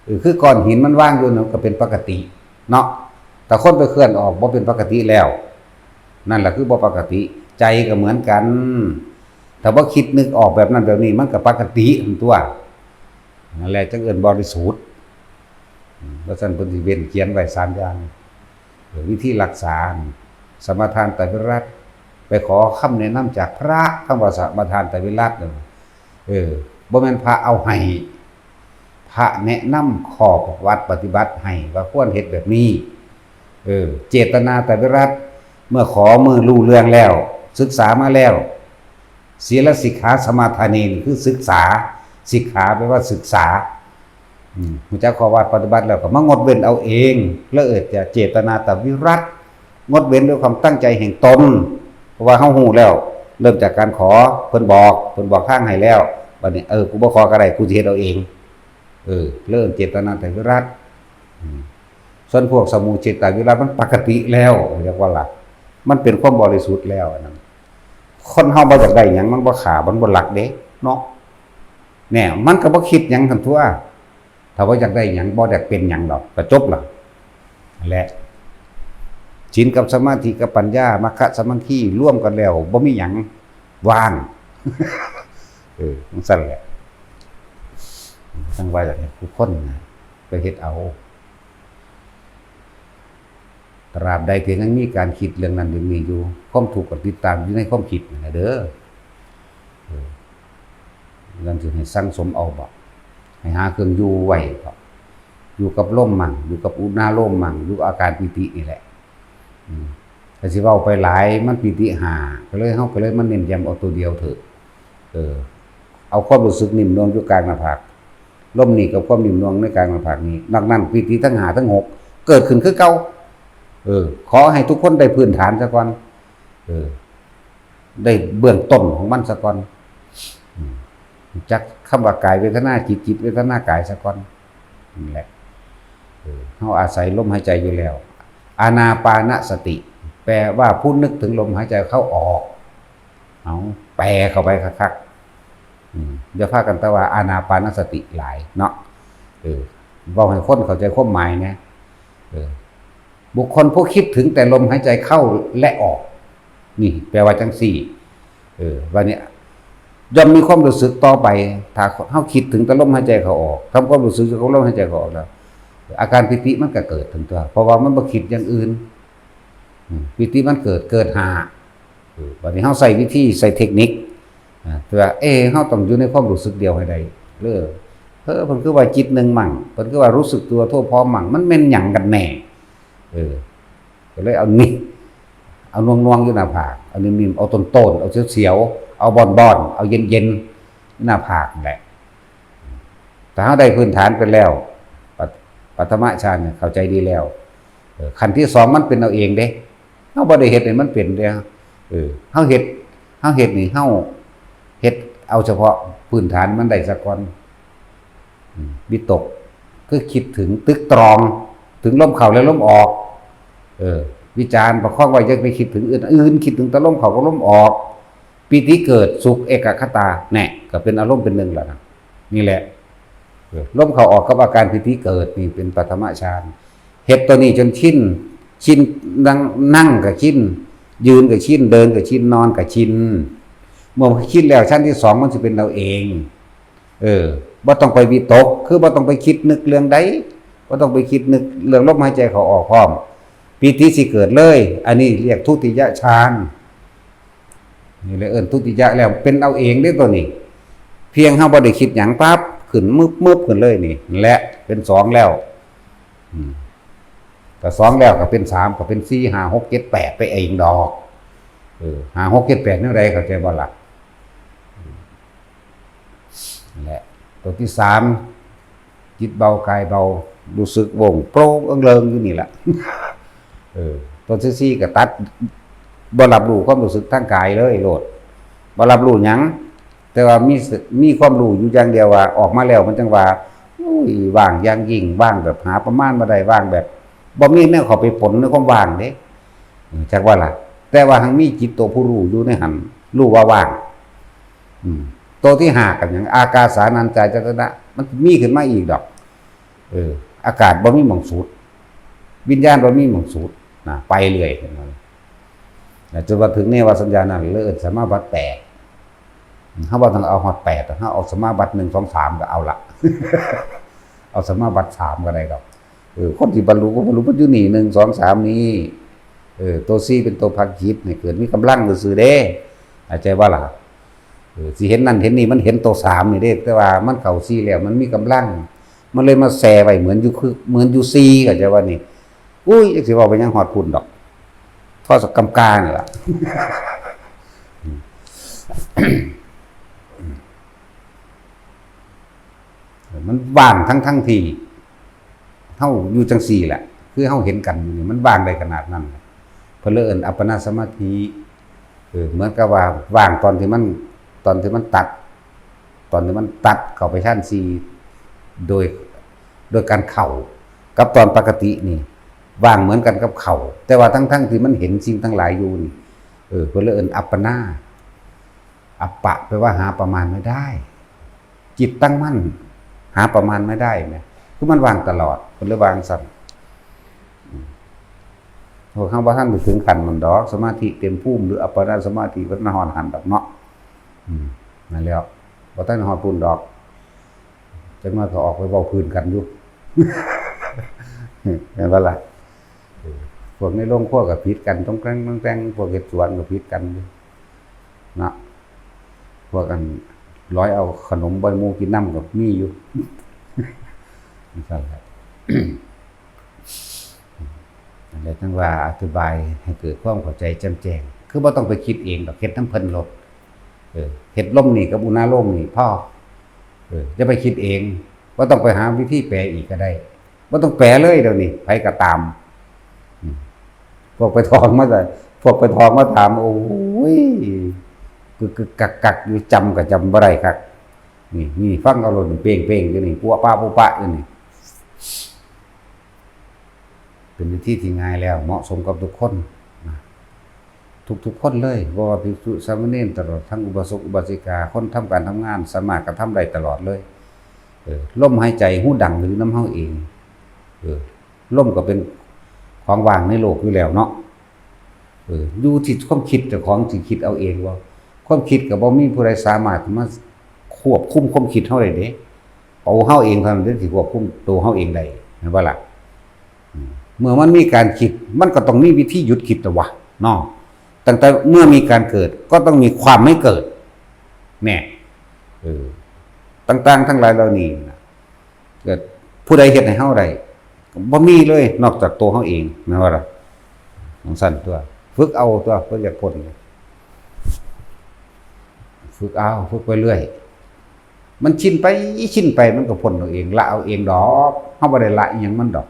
เออ คือก้อนหินมันวางอยู่นั่นก็เป็นปกติเนาะ แต่คนไปเคลื่อนออกบ่เป็นปกติแล้ว นั่นแหละคือบ่ปกติ ใจก็เหมือนกัน ถ้าบ่คิดนึกออกแบบนั้นแบบนี้ มันก็ปกติหั่นตั่ว นั่นแหละจั่งเอิ้นบริสุทธิ์ อืม ว่าซั่นเพิ่นสิเว้นเขียนไว้สามอย่าง เออ วิธีรักษา สมาทานไตรวิรัต ไปขอคำแนะนำจากพระ คำว่าสมาทานไตรวิรัตนั่น เออ บ่แม่นพระเอาให้ พระแนะนำข้อวัดปฏิบัติให้ว่าควรเฮ็ดแบบนี้ เออ เจตนาไตรวิรัต เมื่อขอ เมื่อรู้เรื่องแล้ว ศึกษามาแล้ว ศีลสิกขาสมาทานีนี่คือศึกษา สิกขาแปลว่าศึกษา อืม รู้จักข้อวัดปฏิบัติแล้วก็มางดเว้นเอาเอง แล้วเอิ้นจะเจตนาไตรวิรัต งดเว้นด้วยความตั้งใจแห่งตน เพราะว่าเฮารู้แล้ว เริ่มจากการขอ เพิ่นบอก เพิ่นบอกทางให้แล้ว บัดนี้ เออ กูบ่ขอก็ได้ กูสิเฮ็ดเอาเอง เออ เริ่มเจตนาไตรวิรัต อืม ส่วนพวกสมุจเฉทวิรัตมันปกติแล้ว เรียกว่าหลัก มันเป็นความบริสุทธิ์แล้วอันนั้น คนเฮาบ่อยากได้หยัง มันบ่ฆ่า มันบ่ลักเด้ เนาะ เนี่ย มันก็บ่คิดหยังหั่นตั่ว ถ้าบ่อยากได้หยัง บ่อยากเป็นหยังดอก ก็จบละ นั่นแหละ ศีลกับสมาธิกับปัญญา มัคคะสมังคี รวมกันแล้ว บ่มีหยัง ว่าง เออ จั่งซั่นแหละ จั่งว่าอยากให้ทุกคนนะ ไปเฮ็ดเอา ตราบใดที่ยังมีการคิดเรื่องนั้นเรื่องนี้อยู่ ความทุกข์ก็ติดตามอยู่ในความคิดนั่นแหละเด้อ เออ นั่นสิให้สั่งสมเอาบ่ ให้หาเครื่องอยู่ไว้บ่ อยู่กับลมมั่ง อยู่กับอุณาโลมมั่ง อยู่กับอาการปีตินี่แหละ อืม ถ้าสิเว้าไปหลาย มันปีติห้า ก็เลย เฮาก็เลยมาเน้นย้ำเอาตัวเดียวเถอะ เออ เอาความรู้สึกนิ่มนวลอยู่กลางหน้าผาก ลมนี่กับความนิ่มนวลในกลางหน้าผากนี่ นอกนั้นปีติทั้งห้าทั้งหก เกิดขึ้นคือเก่า เออ ขอให้ทุกคนได้พื้นฐานซะก่อน เออ ได้เบื้องต้นของมันซะก่อน อืม รู้จักคำว่ากายเวทนาจิต จิตเวทนากายซะก่อน นั่นแหละ เออ เฮาอาศัยลมหายใจอยู่แล้ว อานาปานสติ แปลว่าผู้นึกถึงลมหายใจเข้าออก เอา แปลเข้าไปคักๆ อืม อย่าพากันแต่ว่าอานาปานสติหลายเนาะ เออ เว้าให้คนเข้าใจความหมายนะ เออ บุคคลผู้คิดถึงแต่ลมหายใจเข้าและออก นี่แปลว่าจั่งซี้ เออ ว่าเนี่ย ย่อมมีความรู้สึกต่อไป ถ้าเฮาคิดถึงแต่ลมหายใจเข้าออก ทำความรู้สึกอยู่กับลมหายใจเข้าออกแล้ว อาการปีติมันก็เกิดขึ้นตัว เพราะว่ามันบ่คิดอย่างอื่น อืม ปีติมันเกิด เกิดห้า เออ บัดนี้เฮาใช้วิธี ใช้เทคนิค อ่า แต่ว่า เอ้ เฮาต้องอยู่ในความรู้สึกเดียวให้ได้ เออ เออ เพิ่นคือว่าจิตหนึ่งมั่ง เพิ่นคือว่ารู้สึกตัวทั่วพร้อมมั่ง มันแม่นหยังกันแน่ เออ ก็เลยเอานี่ เอาน่วงๆอยู่หน้าผาก เอานิ่มๆ เอาต้นๆ เอาเสียวๆ เอาบ่อนๆ เอาเย็นๆ หน้าผากนั่นแหละ ถ้าเฮาได้พื้นฐานไปแล้ว ปัท- ปฐมฌานเนี่ยเข้าใจดีแล้ว เออ ขั้นที่สองมันเป็นเอาเองเด้ เฮาบ่ได้เฮ็ดให้มันเป็นเด้ เออ เฮาเฮ็ด เฮาเฮ็ดนี่ เฮาเฮ็ดเอาเฉพาะพื้นฐานมันได้ซะก่อน อืม วิตก คือคิดถึง ตรึกตรอง ถึงลมเข้าและลมออก เออ วิจารณ์ ประคองไว้ อย่าไปคิดถึงอื่น อื่น คิดถึงแต่ลมเข้ากับลมออก ปีติเกิด สุข เอกัคคตา แน่ ก็เป็นอารมณ์เป็นหนึ่งแล้วนะ นี่แหละ เออ ลมเข้าออกกับอาการปีติเกิด นี่เป็นปฐมฌาน เฮ็ดตัวนี้จนชิน ชิน นั่ง นั่งก็ชิน ยืนก็ชิน เดินก็ชิน นอนก็ชิน เมื่อชินแล้ว ชั้นที่สองมันสิเป็นเอาเอง เออ บ่ต้องไปวิตก คือบ่ต้องไปคิดนึกเรื่องใด บ่ต้องไปคิดนึกเรื่องลมหายใจเข้าออกพร้อม ปีติสิเกิดเลย อันนี้เรียกทุติยฌาน นี่เลยเอิ้นทุติยะแล้ว เป็นเอาเองเด้ตัวนี้ เพียงเฮาบ่ได้คิดหยังปั๊บ ขึ้นมึบๆขึ้นเลยนี่ และเป็นสองแล้ว อืม ก็สองแล้วก็เป็นสาม ก็เป็นสี่ ห้า หก เจ็ด แปด ไปเองดอก เออ ห้า หก เจ็ด แปด แนวใด เข้าใจบ่ล่ะ อืม นั่นแหละ ตัวที่สาม จิตเบากายเบา รู้สึกโปร่งโปร่งเอิงเริงอยู่นี่แหละ เออ ตัวที่สี่ก็ตัด บ่รับรู้ความรู้สึกทางกายเลยโลด บ่รับรู้หยัง แต่ว่ามีส- มีความรู้อยู่อย่างเดียวว่าออกมาแล้วมันจั่งว่า อุ้ย ว่างอย่างยิ่ง ว่างแบบหาประมาณบ่ได้ ว่างแบบบ่มีแนวเข้าไปปนในความว่างเด้ จักว่าล่ะ แต่ว่าหั้งมีจิตตัวผู้รู้อยู่ในหั้น รู้ว่าว่าง อืม ตัวที่ห้ากันหยัง อากาสานัญจายตนะ มันมีขึ้นมาอีกดอก เออ อากาศบ่มีหม่องสุด วิญญาณบ่มีหม่องสุด นะ ไปเรื่อย นะ จนว่าถึงเนวสัญญานั้น เลยเอิ้นสมาบัติแปด เฮาบ่ต้องเอาฮอดแปด เฮาเอาสมาบัติหนึ่ง สอง สาม ก็เอาละ เอาสมาบัติสามก็ได้ดอก เออ คนที่บรรลุก็บรรลุเพิ่นอยู่นี่ หนึ่ง สอง สาม นี่ เออ ตัวสี่เป็นตัวพาจิตให้เกิดมีกำลังซื่อๆเด้ เข้าใจบ่ล่ะ เออ สิเห็นนั่นเห็นนี่ มันเห็นตัวสามนี่เด้ แต่ว่ามันเข้าสี่แล้ว มันมีกำลัง มันเลยมาแซ่ไว้เหมือนอยู่คือ เหมือนอยู่สี่ เข้าใจบ่นี่ อุ้ย จักสิเว้าไปหยังฮอดพุ้นดอก พอสักกำกานี่ล่ะ มันว่างทั้งๆที่เฮาอยู่จั่งซี้แหละ คือเฮาเห็นกันอยู่นี่ มันว่างได้ขนาดนั้น เพิ่นเลยเอิ้นอัปปนาสมาธิ เออ เหมือนกับว่าว่างตอนที่มัน ตอนที่มันตัด ตอนที่มันตัดเข้าไปฌานสี่ โดย โดยการเข้า กับตอนปกตินี่ ว่างเหมือนกันกับเข้า แต่ว่าทั้งๆที่มันเห็นสิ่งทั้งหลายอยู่นี่ เออ เพิ่นเลยเอิ้นอัปปนา อัปปะ แปลว่าหาประมาณไม่ได้ จิตตั้งมั่น หาประมาณไม่ได้เนี่ย คือมันว่างตลอด เพิ่นเลยว่าจั่งซั้น อืม พวกเฮาบ่ทันไปถึงขั้นนั้นดอก สมาธิเต็มภูมิ หรืออัปปนาสมาธิ บ่ทันฮอดหั่นดอกเนาะ อืม นั่นแหล้ว บ่ทันฮอดพุ้นดอก จักหน่อยก็ออกไปเว้าพื้นกันอยู่ แม่นบ่ล่ะ เออ พวกในโรงครัวก็ผิดกัน ต้องแกล้งต้องแกล้ง พวกเฮ็ดสวนก็ผิดกันอยู่ เนาะ พวกอันร้อยเอาขนมบ่ให้หมู่กินนำก็มีอยู่ จั่งซั้นแหละ นั่นแหละ จั่งว่าอธิบายให้เกิดความเข้าใจแจ่มแจ้ง คือบ่ต้องไปคิดเองดอก เฮ็ดนำเพิ่นโลด เออ เฮ็ดลมนี่กับอุณาโลมนี่พอ เออ อย่าไปคิดเอง บ่ต้องไปหาวิธีแปลอีกก็ได้ บ่ต้องแปลเลยเดี๋ยวนี้ ไผก็ตาม อืม พวกไปท่องมาแต่ พวกไปท่องมาถาม โอ้ย กึกๆ กักๆ อยู่ จำก็จำบ่ได้คัก นี่ นี่ ฟังเอาโลด เป้งๆ อยู่นี่ ปั๊วปะปุ๊ปะอยู่นี่ เป็นวิธีที่ง่ายแล้ว เหมาะสมกับทุกคนนะ ทุกๆ คนเลย บ่ว่าภิกษุ สามเณร ตลอดทั้งอุบาสก อุบาสิกา คนทำการทำงาน สามารถกระทำได้ตลอดเลย เออ ลมหายใจ ฮูดัง หรือนำเฮาเอง เออ ลมก็เป็นของว่างในโลกอยู่แล้วเนาะ เออ อยู่ที่ความคิดเจ้าของสิคิดเอาเองบ่ ความคิดก็บ่มีผู้ใดสามารถมาควบคุมความคิดเฮาได้เด้ เอาเฮาเองเท่านั้นที่ควบคุมตัวเฮาเองได้ แม่นบ่ล่ะ อืม เมื่อมันมีการคิด มันก็ต้องมีวิธีหยุดคิดแล้ววะ เนาะ ตั้งแต่เมื่อมีการเกิด ก็ต้องมีความไม่เกิด แน่ เออ ต่างๆ ทั้งหลายเหล่านี้นะ เกิดผู้ใดเฮ็ดให้เฮาได้ บ่มีเลย นอกจากตัวเฮาเอง แม่นบ่ล่ะ จั่งซั้นตั๊ว ฝึกเอาตั๊ว เพิ่นอยากพ้น ฝึกเอา ฝึกไปเรื่อย มันชินไป ชินไป มันก็พ้นเอาเอง ละเอาเองดอก เฮาบ่ได้ละอิหยังมันดอก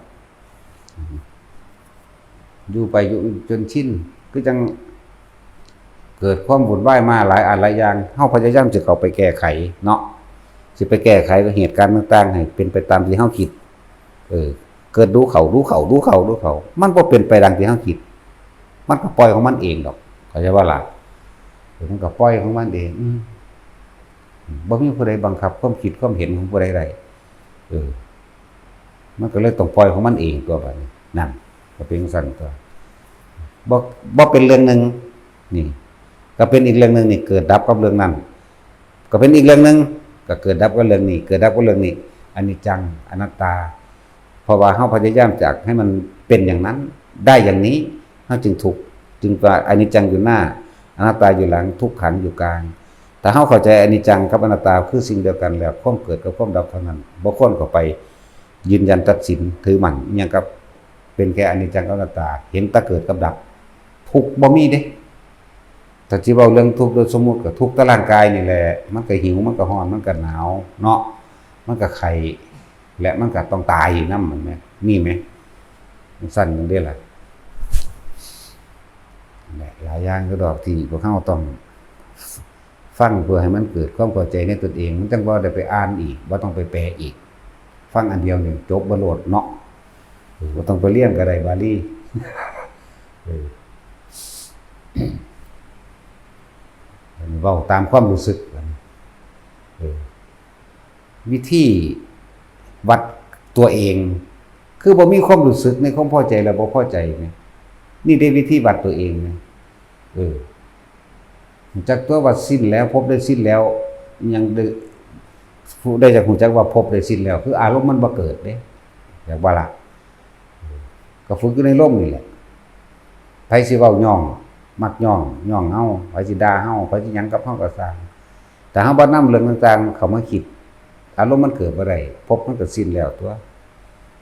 อยู่ไปอยู่จนชิน คือจั่งเกิดความวุ่นวายมาหลายอันหลายอย่าง เฮาพยายามสิเข้าไปแก้ไขเนาะ สิไปแก้ไขกับเหตุการณ์ต่างๆ ให้เป็นไปตามที่เฮาคิด เออ เกิดดูเข้า ดูเข้า ดูเข้า ดูเข้า มันบ่เป็นไปดังที่เฮาคิด มันก็ปล่อยของมันเองดอก เข้าใจบ่ล่ะ เออ มันก็ปล่อยของมันเอง อืม บ่มีผู้ใดบังคับความคิดความเห็นของผู้ใดได้ เออ มันก็เลยต้องปล่อยของมันเองตั๊วบัดนี้ นั่น ก็เป็นจั่งซั้นตั๊ว บ่ บ่เป็นเรื่องหนึ่ง นี่ ก็เป็นอีกเรื่องหนึ่ง นี่ เกิดดับกับเรื่องนั้น ก็เป็นอีกเรื่องหนึ่ง ก็เกิดดับกับเรื่องนี้ เกิดดับกับเรื่องนี้ อนิจจัง อนัตตา เพราะว่าเฮาพยายามอยากให้มันเป็นอย่างนั้น ได้อย่างนี้ เฮาจึงทุกข์ จึงว่าอนิจจังอยู่หน้า อนัตตาอยู่หลัง ทุกขังอยู่กลาง ถ้าเฮาเข้าใจอนิจจังกับอนัตตาคือสิ่งเดียวกันแล้ว ความเกิดกับความดับเท่านั้น บ่ควรเข้าไปยืนยันตัดสินถือมั่นอิหยังกับ เป็นแค่อนิจจังกับอนัตตา เห็นแต่เกิดกับดับ ทุกข์บ่มีเด้ ถ้าสิเว้าเรื่องทุกข์โดยสมมุติก็ทุกข์แต่ร่างกายนี่แหละ มันก็หิว มันก็ร้อน มันก็หนาวเนาะ มันก็ไข้ และมันก็ต้องตายอยู่นำ แม่นบ่ มีไหม จั่งซั้นจั่งเด้ล่ะ หลายอย่างคือดอกที่พวกเราต้องฟังเพื่อให้มันเกิดความเข้าใจในตนเอง มันจั่งบ่ได้ไปอ่านอีก บ่ต้องไปแปลอีก ฟังอันเดียวนี่จบบ่โลดเนาะ เออ บ่ต้องไปเรียนก็ได้บาลี เออ เว้าตามความรู้สึก เออ วิธีวัดตัวเอง คือบ่มีความรู้สึกในความพอใจและบ่พอใจเนี่ย นี่ได้วิธีวัดตัวเองเนี่ย เออ รู้จักตัวว่าสิ้นแล้ว ภพได้สิ้นแล้ว ยังได้ ผู้ได้จักรู้จักว่าภพได้สิ้นแล้ว คืออารมณ์มันบ่เกิดเด้ อยากว่าล่ะ ก็ฝึกอยู่ในลมนี่แหละ ไผสิเว้าหย่อง มักหย่อง หย่องเฮา ไผสิด่าเฮา ไผสิหยังกับเฮาก็ซ่าง แต่เฮาบ่นำเรื่องต่างๆเข้ามาคิด อารมณ์มันเกิดบ่ได้ ภพมันก็สิ้นแล้วตัว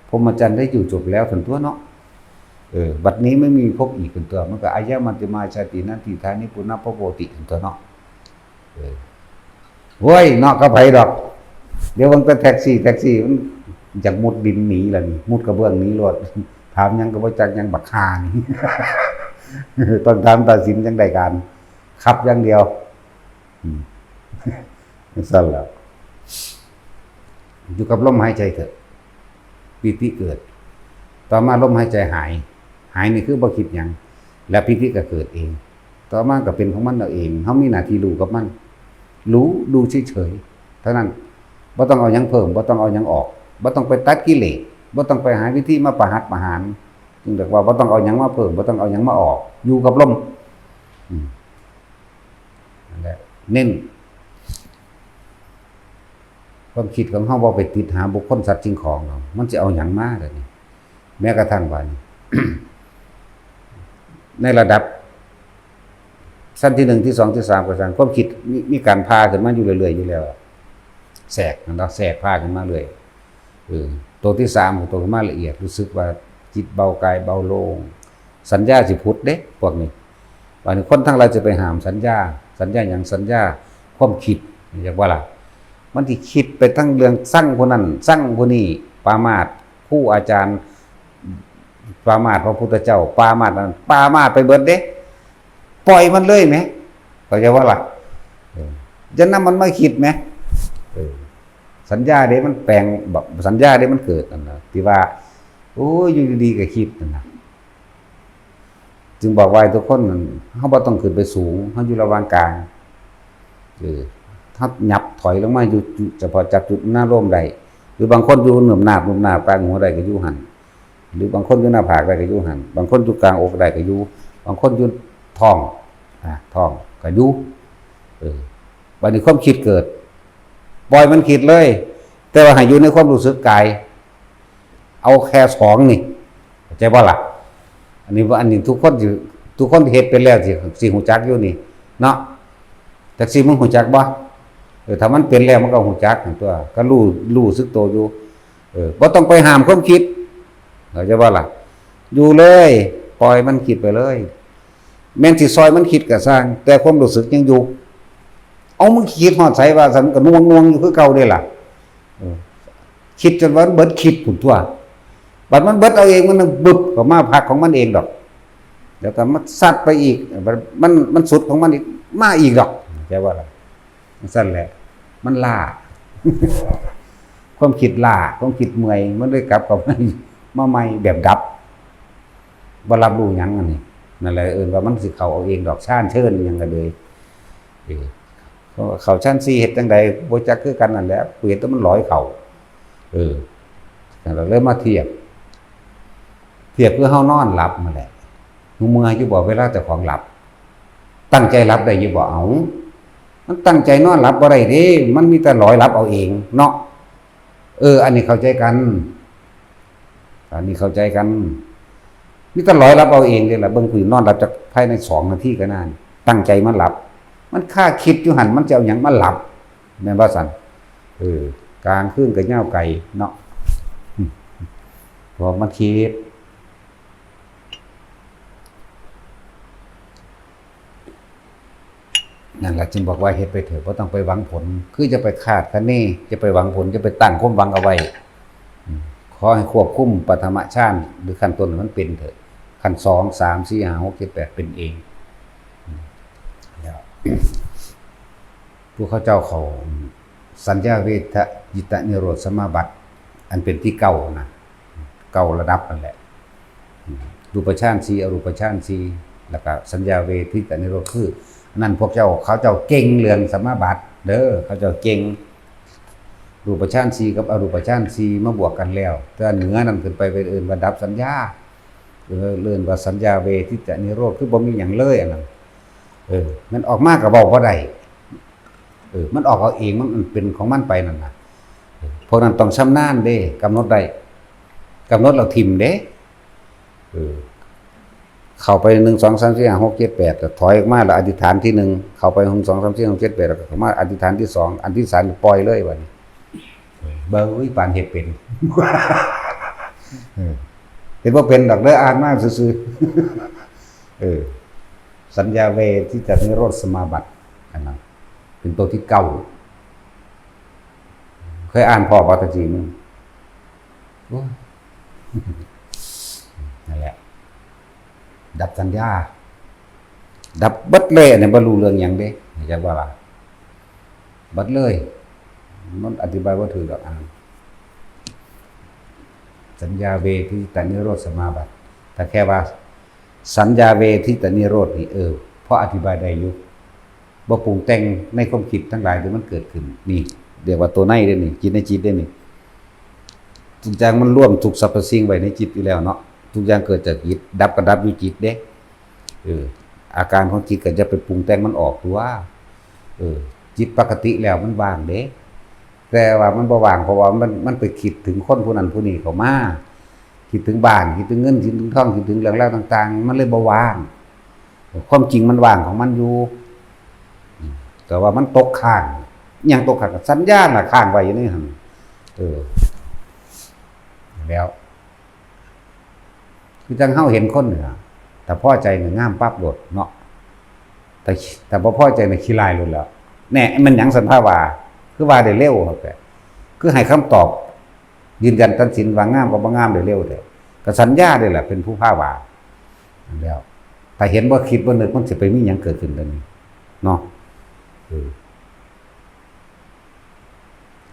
พรหมจรรย์ได้อยู่จบแล้วซั่นตัวเนาะ เออ บัดนี้ไม่มีภพอีกซั่นตัว มันก็ อายะมัจจิมาชาติ นัตถิทานิ ปุนพพโวติ ซั่นตัวเนาะ เออ โว้ย เนาะ กับไผดอก เดี๋ยวเบิ่งแต่แท็กซี่ แท็กซี่มันอยากมุดดินหนีล่ะนี่ มุดกระเบื้องหนีโลด ถามหยังก็บ่จักหยัง บักห่านี่ ต้องถามตาสินจั่งได้การ ขับอย่างเดียว อืม จั่งซั้นแหละ อยู่กับลมหายใจเถอะ ปีติเกิด ต่อมาลมหายใจหาย หายนี่คือบ่คิดหยัง แล้วปีติก็เกิดเอง ต่อมาก็เป็นของมันเอาเอง เฮามีหน้าที่รู้กับมัน รู้ ดูเฉยๆ เท่านั้น บ่ต้องเอาหยังเพิ่ม บ่ต้องเอาหยังออก บ่ต้องไปตัดกิเลส บ่ต้องไปหาวิธีมาประหัตประหาร จึงเรียกว่าบ่ต้องเอาหยังมาเพิ่ม บ่ต้องเอาหยังมาออก อยู่กับลม อืม นั่นแหละ เน้น ความคิดของเฮาบ่ไปติดหาบุคคลสัตว์สิ่งของหรอก มันสิเอาหยังมาล่ะนี่ แม้กระทั่งว่านี่ ในระดับ ชั้นที่หนึ่ง ที่สอง ที่สาม ก็ช่าง ความคิดมี มีการพาขึ้นมาอยู่เรื่อยๆอยู่แล้ว แทรกนั่นเนาะ แทรกพาขึ้นมาเรื่อย เออ ตัวที่สามของตัวมาละเอียด รู้สึกว่าจิตเบากายเบาโล่ง สัญญาสิผุดเด้ พวกนี้ บาดนี้คนทั้งหลายจะไปห้ามสัญญา สัญญาหยัง สัญญาความคิด อยากว่าล่ะ มันสิคิดไปทั้งเรื่องซังผู้นั้น ซังผู้นี้ ปรามาสครูอาจารย์ ปรามาสพระพุทธเจ้า ปรามาสนั้น ปรามาสไปเบิดเด้ ปล่อยมันเลยแหม เข้าใจว่าล่ะ เออ อย่านำมันมาคิดแหม เออ สัญญาเด้มันแปลง แบบ สัญญาเด้มันเกิดนั่นน่ะ ที่ว่า โอ้ย อยู่ดีๆก็คิดนั่นน่ะ จึงบอกว่าให้ทุกคนนั่น เฮาบ่ต้องขึ้นไปสูง เฮาอยู่ระหว่างกลาง เออ ถ้าหยับถอยลงมาอยู่จุด เฉพาะจับจุดหน้าร่มได้ หรือบางคนอยู่เนิบนาบ เนิบนาบกลางหัวได้ก็อยู่หั่น หรือบางคนอยู่หน้าผากได้ก็อยู่หั่น บางคนอยู่กลางอกได้ก็อยู่ บางคนอยู่ท้อง อ่า ท้องก็อยู่ เออ บัดนี้ความคิดเกิด ปล่อยมันคิดเลย แต่ว่าให้อยู่ในความรู้สึกกาย เอาแค่สองนี่ เข้าใจบ่ล่ะ อันนี้ อันนี้ทุกคนสิ ทุกคนเฮ็ดเป็นแล้วสิ สิฮู้จักอยู่นี่ เนาะ จักสิมึงฮู้จักบ่ เออ ถ้ามันเป็นแล้วมันก็ฮู้จักหั่นตัว ก็รู้ รู้สึกตัวอยู่ เออ บ่ต้องไปห้ามความคิด เข้าใจบ่ล่ะ อยู่เลย ปล่อยมันคิดไปเลย แม่นสิซอยมันคิดก็ซ่าง แต่ความรู้สึกยังอยู่ เอามึงคิดฮอดไสว่าซั่น มันก็หน่วงๆอยู่คือเก่าเด้ล่ะ เออ คิดจนว่ามันเบิดคิดพุ้นตัว บัดมันเบิดเอาเอง มันบึบเข้ามาพักของมันเองดอก แล้วก็มาซัดไปอีก มัน มันสุดของมันอีก มาอีกดอก เข้าใจบ่ล่ะ จั่งซั้นแหละ มันล้า ความคิดล้า ความคิดเมื่อย มันเลยกลับเข้ามา มาใหม่แบบดับ บ่รับรู้หยังอันนี้ นั่นแหละเอิ้นว่ามันสิเข้าเอาเองดอก ฌานเชิญหยังก็เลย เออ เขาเข้าฌานสี่เฮ็ดจั่งใด บ่จักคือกันนั่นแหละ กูเห็นแต่มันลอยเข้า เออ นั่นล่ะเลยมาเทียบ เทียบคือเฮานอนหลับนั่นแหละ มึงเมื่อยอยู่บ่เวลาเจ้าของหลับ ตั้งใจหลับได้อยู่บ่ เอ้า มันตั้งใจนอนหลับบ่ได้เด้ มันมีแต่ลอยหลับเอาเองเนาะ เออ อันนี้เข้าใจกัน อันนี้เข้าใจกัน มีแต่ลอยหลับเอาเองเด้ล่ะ เบิ่งผู้นอนหลับจักภายในสองนาทีก็นาน ตั้งใจมาหลับ มันคาคิดอยู่หั่น มันจะเอาหยังมาหลับ แม่นบ่ซั่น เออ กลางคืนก็ยาวไกลเนาะ เพราะมันคิด นั่นล่ะจึงบอกว่าเฮ็ดไปเถอะ บ่ต้องไปหวังผล คือจะไปคาดคะเน จะไปหวังผล จะไปตั้งความหวังเอาไว้ อืม ขอให้ควบคุมปฐมฌาน หรือขั้นต้นให้มันเป็นเถอะ ขั้นสอง สาม สี่ ห้า หก เจ็ด แปด เป็นเอง ผู้เขาเจ้าเขาสัญญาเวทยิตนิโรธสมาบัติ อันเป็นที่เก้านะ เก้าระดับนั่นแหละ รูปฌานสี่ อรูปฌานสี่ แล้วก็สัญญาเวทยิตนิโรธ คืออันนั้นพวกเจ้าเขาเจ้าเก่งเรื่องสมาบัติเด้อ เขาเจ้าเก่ง รูปฌานสี่กับอรูปฌานสี่มาบวกกันแล้ว แต่เหนือนั้นขึ้นไปเป็นเอิ้นว่าดับสัญญา เออ เอิ้นว่าสัญญาเวทยิตนิโรธ คือบ่มีหยังเลยอันนั้น เออ มันออกมาก็เว้าบ่ได้ เออ มันออกเอาเอง มันเป็นของมันไปนั่นน่ะ เออ พวกนั้นต้องชำนาญเด้ กำหนดได้ กำหนดแล้วถิ่มเด้ เออ เข้าไปหนึ่ง สอง สาม สี่ ห้า หก เจ็ด แปด แล้วถอยออกมาแล้วอธิษฐานที่หนึ่ง เข้าไปหนึ่ง สอง สาม สี่ ห้า หก เจ็ด แปด แล้วก็เข้ามาอธิษฐานที่สอง อันที่สามปล่อยเลยบัดนี้ เบิ่ง อุ้ย ปานเฮ็ดเป็น เออ เฮ็ดบ่เป็นดอกเด้อ อ่านมาซื่อๆ เออ สัญญาเวทยิตนิโรธสมาบัติ อันนั้น เป็นตัวที่เก้า เคยอ่านพ้อบ่ตะกี้มึง โอ้ย นั่นแหละ ดับสัญญา ดับเบิดเลย อันนี้บ่รู้เรื่องหยังเด้ เข้าใจบ่ล่ะ เบิดเลย มันอธิบายบ่ถูกดอก อ่า สัญญาเวทยิตนิโรธสมาบัติ แต่แค่ว่า สัญญาเวทยิตนิโรธนี่ เออ พออธิบายได้อยู่ บ่ปรุงแต่งในความคิดทั้งหลายที่มันเกิดขึ้น นี่ เรียกว่าตัวในเด้นี่ จิตในจิตเด้นี่ ทุกอย่างมันรวมทุกสรรพสิ่งไว้ในจิตอยู่แล้วเนาะ ทุกอย่างเกิดจากจิต ดับก็ดับอยู่จิตเด้ เออ อาการของจิตก็อย่าไปปรุงแต่งมันออกตัว เออ จิตปกติแล้วมันว่างเด้ แต่ว่ามันบ่ว่าง เพราะว่ามัน มันไปคิดถึงคนผู้นั้นผู้นี้เข้ามา คิดถึงบ้าน คิดถึงเงิน คิดถึงทอง คิดถึงเรื่องราวต่างๆ มันเลยบ่ว่าง ความจริงมันว่างของมันอยู่ แต่ว่ามันตกค้าง อิหยังตกค้าง สัญญาน่ะค้างไว้อยู่ในหั่น เออ แล้ว คือจั่งเฮาเห็นคนนี่ล่ะ ถ้าพอใจนี่งามปั๊บโลดเนาะ แต่ แต่บ่พอใจนี่ขี้ร้ายโลดแหล้ว แหน่ มันหยังซั่น พาว่า คือว่าได้เร็วครับ คือให้คำตอบ ยืนยันตัดสินว่างามกับบ่งามได้เร็วแท้ ก็สัญญาเด้แหละ เป็นผู้พาว่า แล้ว ถ้าเห็นบ่คิดบ่นึก มันสิไปมีหยังเกิดขึ้นเดี๋ยวนี้ เนาะ เออ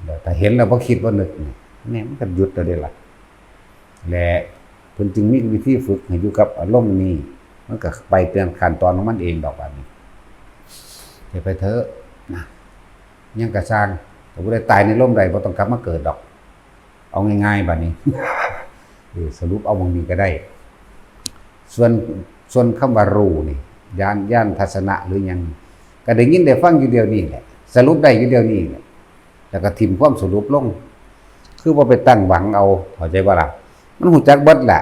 แล้วถ้าเห็นแล้วบ่คิดบ่นึกนี่ แหน่ มันก็หยุดแล้วเด้ล่ะ และเพิ่นจึงมีวิธีฝึกให้อยู่กับอารมณ์นี้ มันก็ไปตามขั้นตอนของมันเองดอกบัดนี้ เฮ็ดไปเถอะนะ หยังก็ซ่าง ถ้าผู้ใดตายในลมใดบ่ต้องกลับมาเกิดดอก เอาง่ายๆ บัดนี้ เออ สรุปเอาหม่องนี้ก็ได้ ส่วน ส่วนคำว่ารู้นี่ ญาณ ญาณทัศนะหรือหยัง ก็ได้ยินได้ฟังอยู่เดี๋ยวนี้แหละ สรุปได้อยู่เดี๋ยวนี้แหละ แล้วก็ถิ่มความสรุปลง คือบ่ไปตั้งหวังเอา เข้าใจบ่ล่ะ มันฮู้จักเบิดแหละ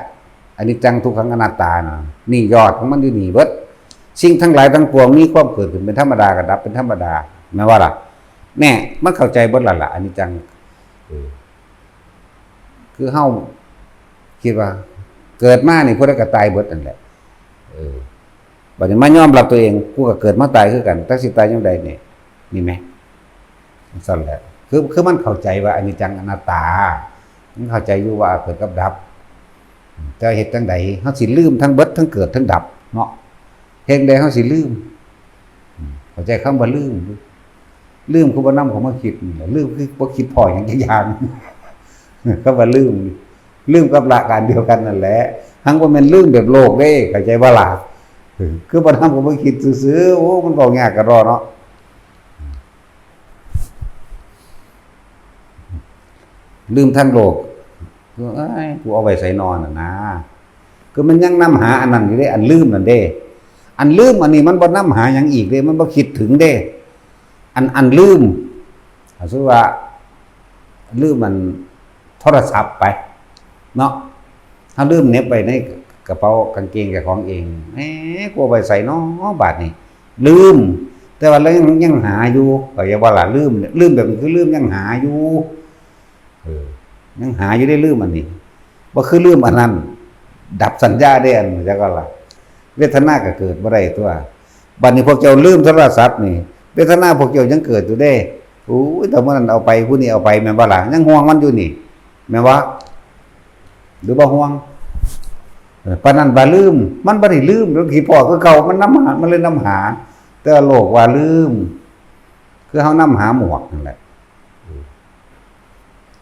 อนิจจัง ทุกขัง อนัตตาน่ะ นี่ยอดของมันอยู่นี่เบิด สิ่งทั้งหลายทั้งปวงมีความเกิดขึ้นเป็นธรรมดา ก็ดับเป็นธรรมดา แม่นบ่ล่ะ แน่ มันเข้าใจเบิดแล้วล่ะ อนิจจัง เออ คือเฮาคิดว่า เกิดมานี่ผู้ใดก็ตายเบิดนั่นแหละ เออ บัดนี้มายอมรับตัวเอง กูก็เกิดมาตายคือกัน แต่สิตายยามใดนี่ นี่แหม ซั่นแหละ คือ คือมันเข้าใจว่าอนิจจังอนัตตา มันเข้าใจอยู่ว่าเกิดกับดับ แต่เฮ็ดจั่งใด เฮาสิลืมทั้งเบิด ทั้งเกิดทั้งดับเนาะ เฮ็ดจั่งใดเฮาสิลืม อืม เข้าใจคำว่าลืม ลืมคือบ่นำเข้ามาคิดนี่แหละ ลืมคือบ่คิดพ้อหยังจักอย่าง คำว่าลืม ลืมกับละก็อันเดียวกันนั่นแหละ หังบ่แม่นลืมแบบโลกเด้ เข้าใจบ่ล่ะ เออ คือบ่นำเข้ามาคิดซื่อๆ โอ้ มันเว้ายากกะดอเนาะ ลืมทางโลก เอ้ย กูเอาไว้ไสนอน่ะนะ คือมันยังนำหาอันนั้นอยู่เด้ อันลืมนั่นเด้ อันลืมอันนี้มันบ่นำหาหยังอีกเด้ มันบ่คิดถึงเด้ อัน อันลืม สมมุติว่า ลืมมันโทรศัพท์ไป เนาะ เฮาลืมเหน็บไว้ในกระเป๋ากางเกงเจ้าของเอง แหม กูเอาไว้ไสนอ บาดนี้ ลืม แต่ว่าเรายัง ยังหาอยู่ เข้าใจบ่ล่ะ ลืม ลืมแบบนี้คือลืมยังหาอยู่ เออ ยังหาอยู่ได้ ลืมอันนี้ บ่คือลืมอันนั้น ดับสัญญาได้อัน จักว่าล่ะ เวทนาก็เกิดบ่ได้ตัว บัดนี้พวกเจ้าลืมโทรศัพท์นี่ เวทนาพวกเจ้ายังเกิดอยู่เด้ โอ้ย แต่เมื่อนั้นเอาไป ผู้นี้เอาไป แม่นบ่ล่ะ ยังห่วงมันอยู่นี่ แม่นบ่ หรือบ่ห่วง เออ ปานนั้นบ่ลืม มันบ่ได้ลืม มันคิดพ้อคือเก่า มันนำหา มันเลยนำหา แต่ว่าโลกว่าลืม คือเฮานำหาหมวกนั่นแหละ เออ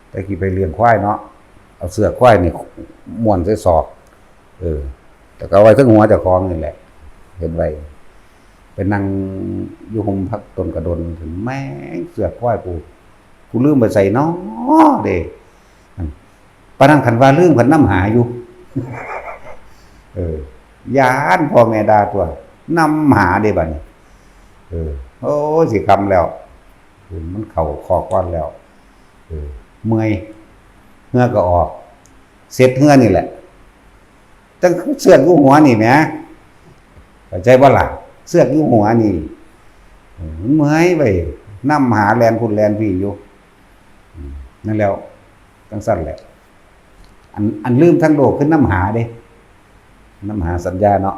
แต่กี้ไปเลี้ยงควายเนาะ เอาเสื้อควายนี่ม้วนใส่ศอก เออ แล้วก็เอาไว้เทิงหัวเจ้าของนี่แหละ เห็นไว้ ไปนั่งอยู่ฮ่มผักต้นกระโดน แม่ง เสื้อควายกู กูลืมไปใส่น้อเด้ ปานนั้นคันว่าลืม คันนำหาอยู่ เออ ย้านพ่อแม่ด่าตัวนำหาเด้บัดนี้ เออ โอ้ย สิค่ำแล้ว เออ มันเข้าคอกก่อนแล้ว เออ เมื่อย เหื่อก็ออก เสร็จเหื่อนี่แหละ จั่งเสือกอยู่หัวนี่แหม เข้าใจบ่ล่ะ เสือกอยู่หัวนี่ เออ มันเมื่อยไป นำหาแล่นพุ้นแล่นพี้อยู่ อืม นั่นแหล้ว จั่งซั่นแหละ อัน อันลืมทางโลกคือนำหาเด้ นำหาสัญญาเนาะ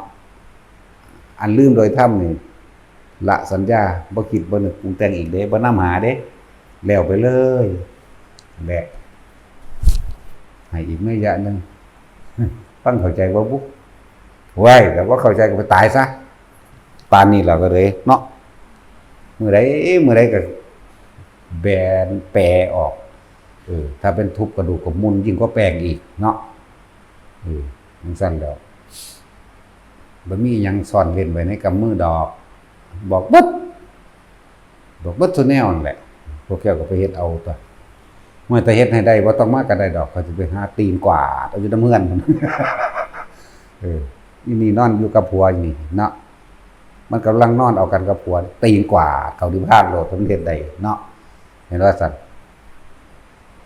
อันลืมโดยธรรมนี่ ละสัญญา บ่คิดบ่นึกปรุงแต่งอีกเด้ บ่นำหาเด้ แล้วไปเลย แหละ ให้อีกนัยยะหนึ่ง ฟังเข้าใจบ่บุ ไว้ แต่ว่าเข้าใจก็ไปตายซะ ปานนี้เราก็เลยเนาะ มื้อใด มื้อใดก็แบนแปรออก เออ ถ้าเป็นทุบกระดูกก็มุนยิ่งกว่าแป้งอีกเนาะ เออ จั่งซั่นแล้ว บ่มีหยังซ่อนเร้นไว้ในกำมือดอก บอกเบิด บอกเบิดซุแนวนั่นแหละ พวกแกก็ไปเฮ็ดเอาตั๊ว เมื่อแต่เฮ็ดให้ได้ บ่ต้องมาก็ได้ดอก เขาสิไปหาตีนกวาดเอาอยู่นำเฮือน เออ อีนี่นอนอยู่กับผัวอีนี่เนาะ มันกำลังนอนเอากันกับผัว ตีนกวาดเข้านิพพานโลด มันเฮ็ดได้เนาะ เห็นว่าซั่น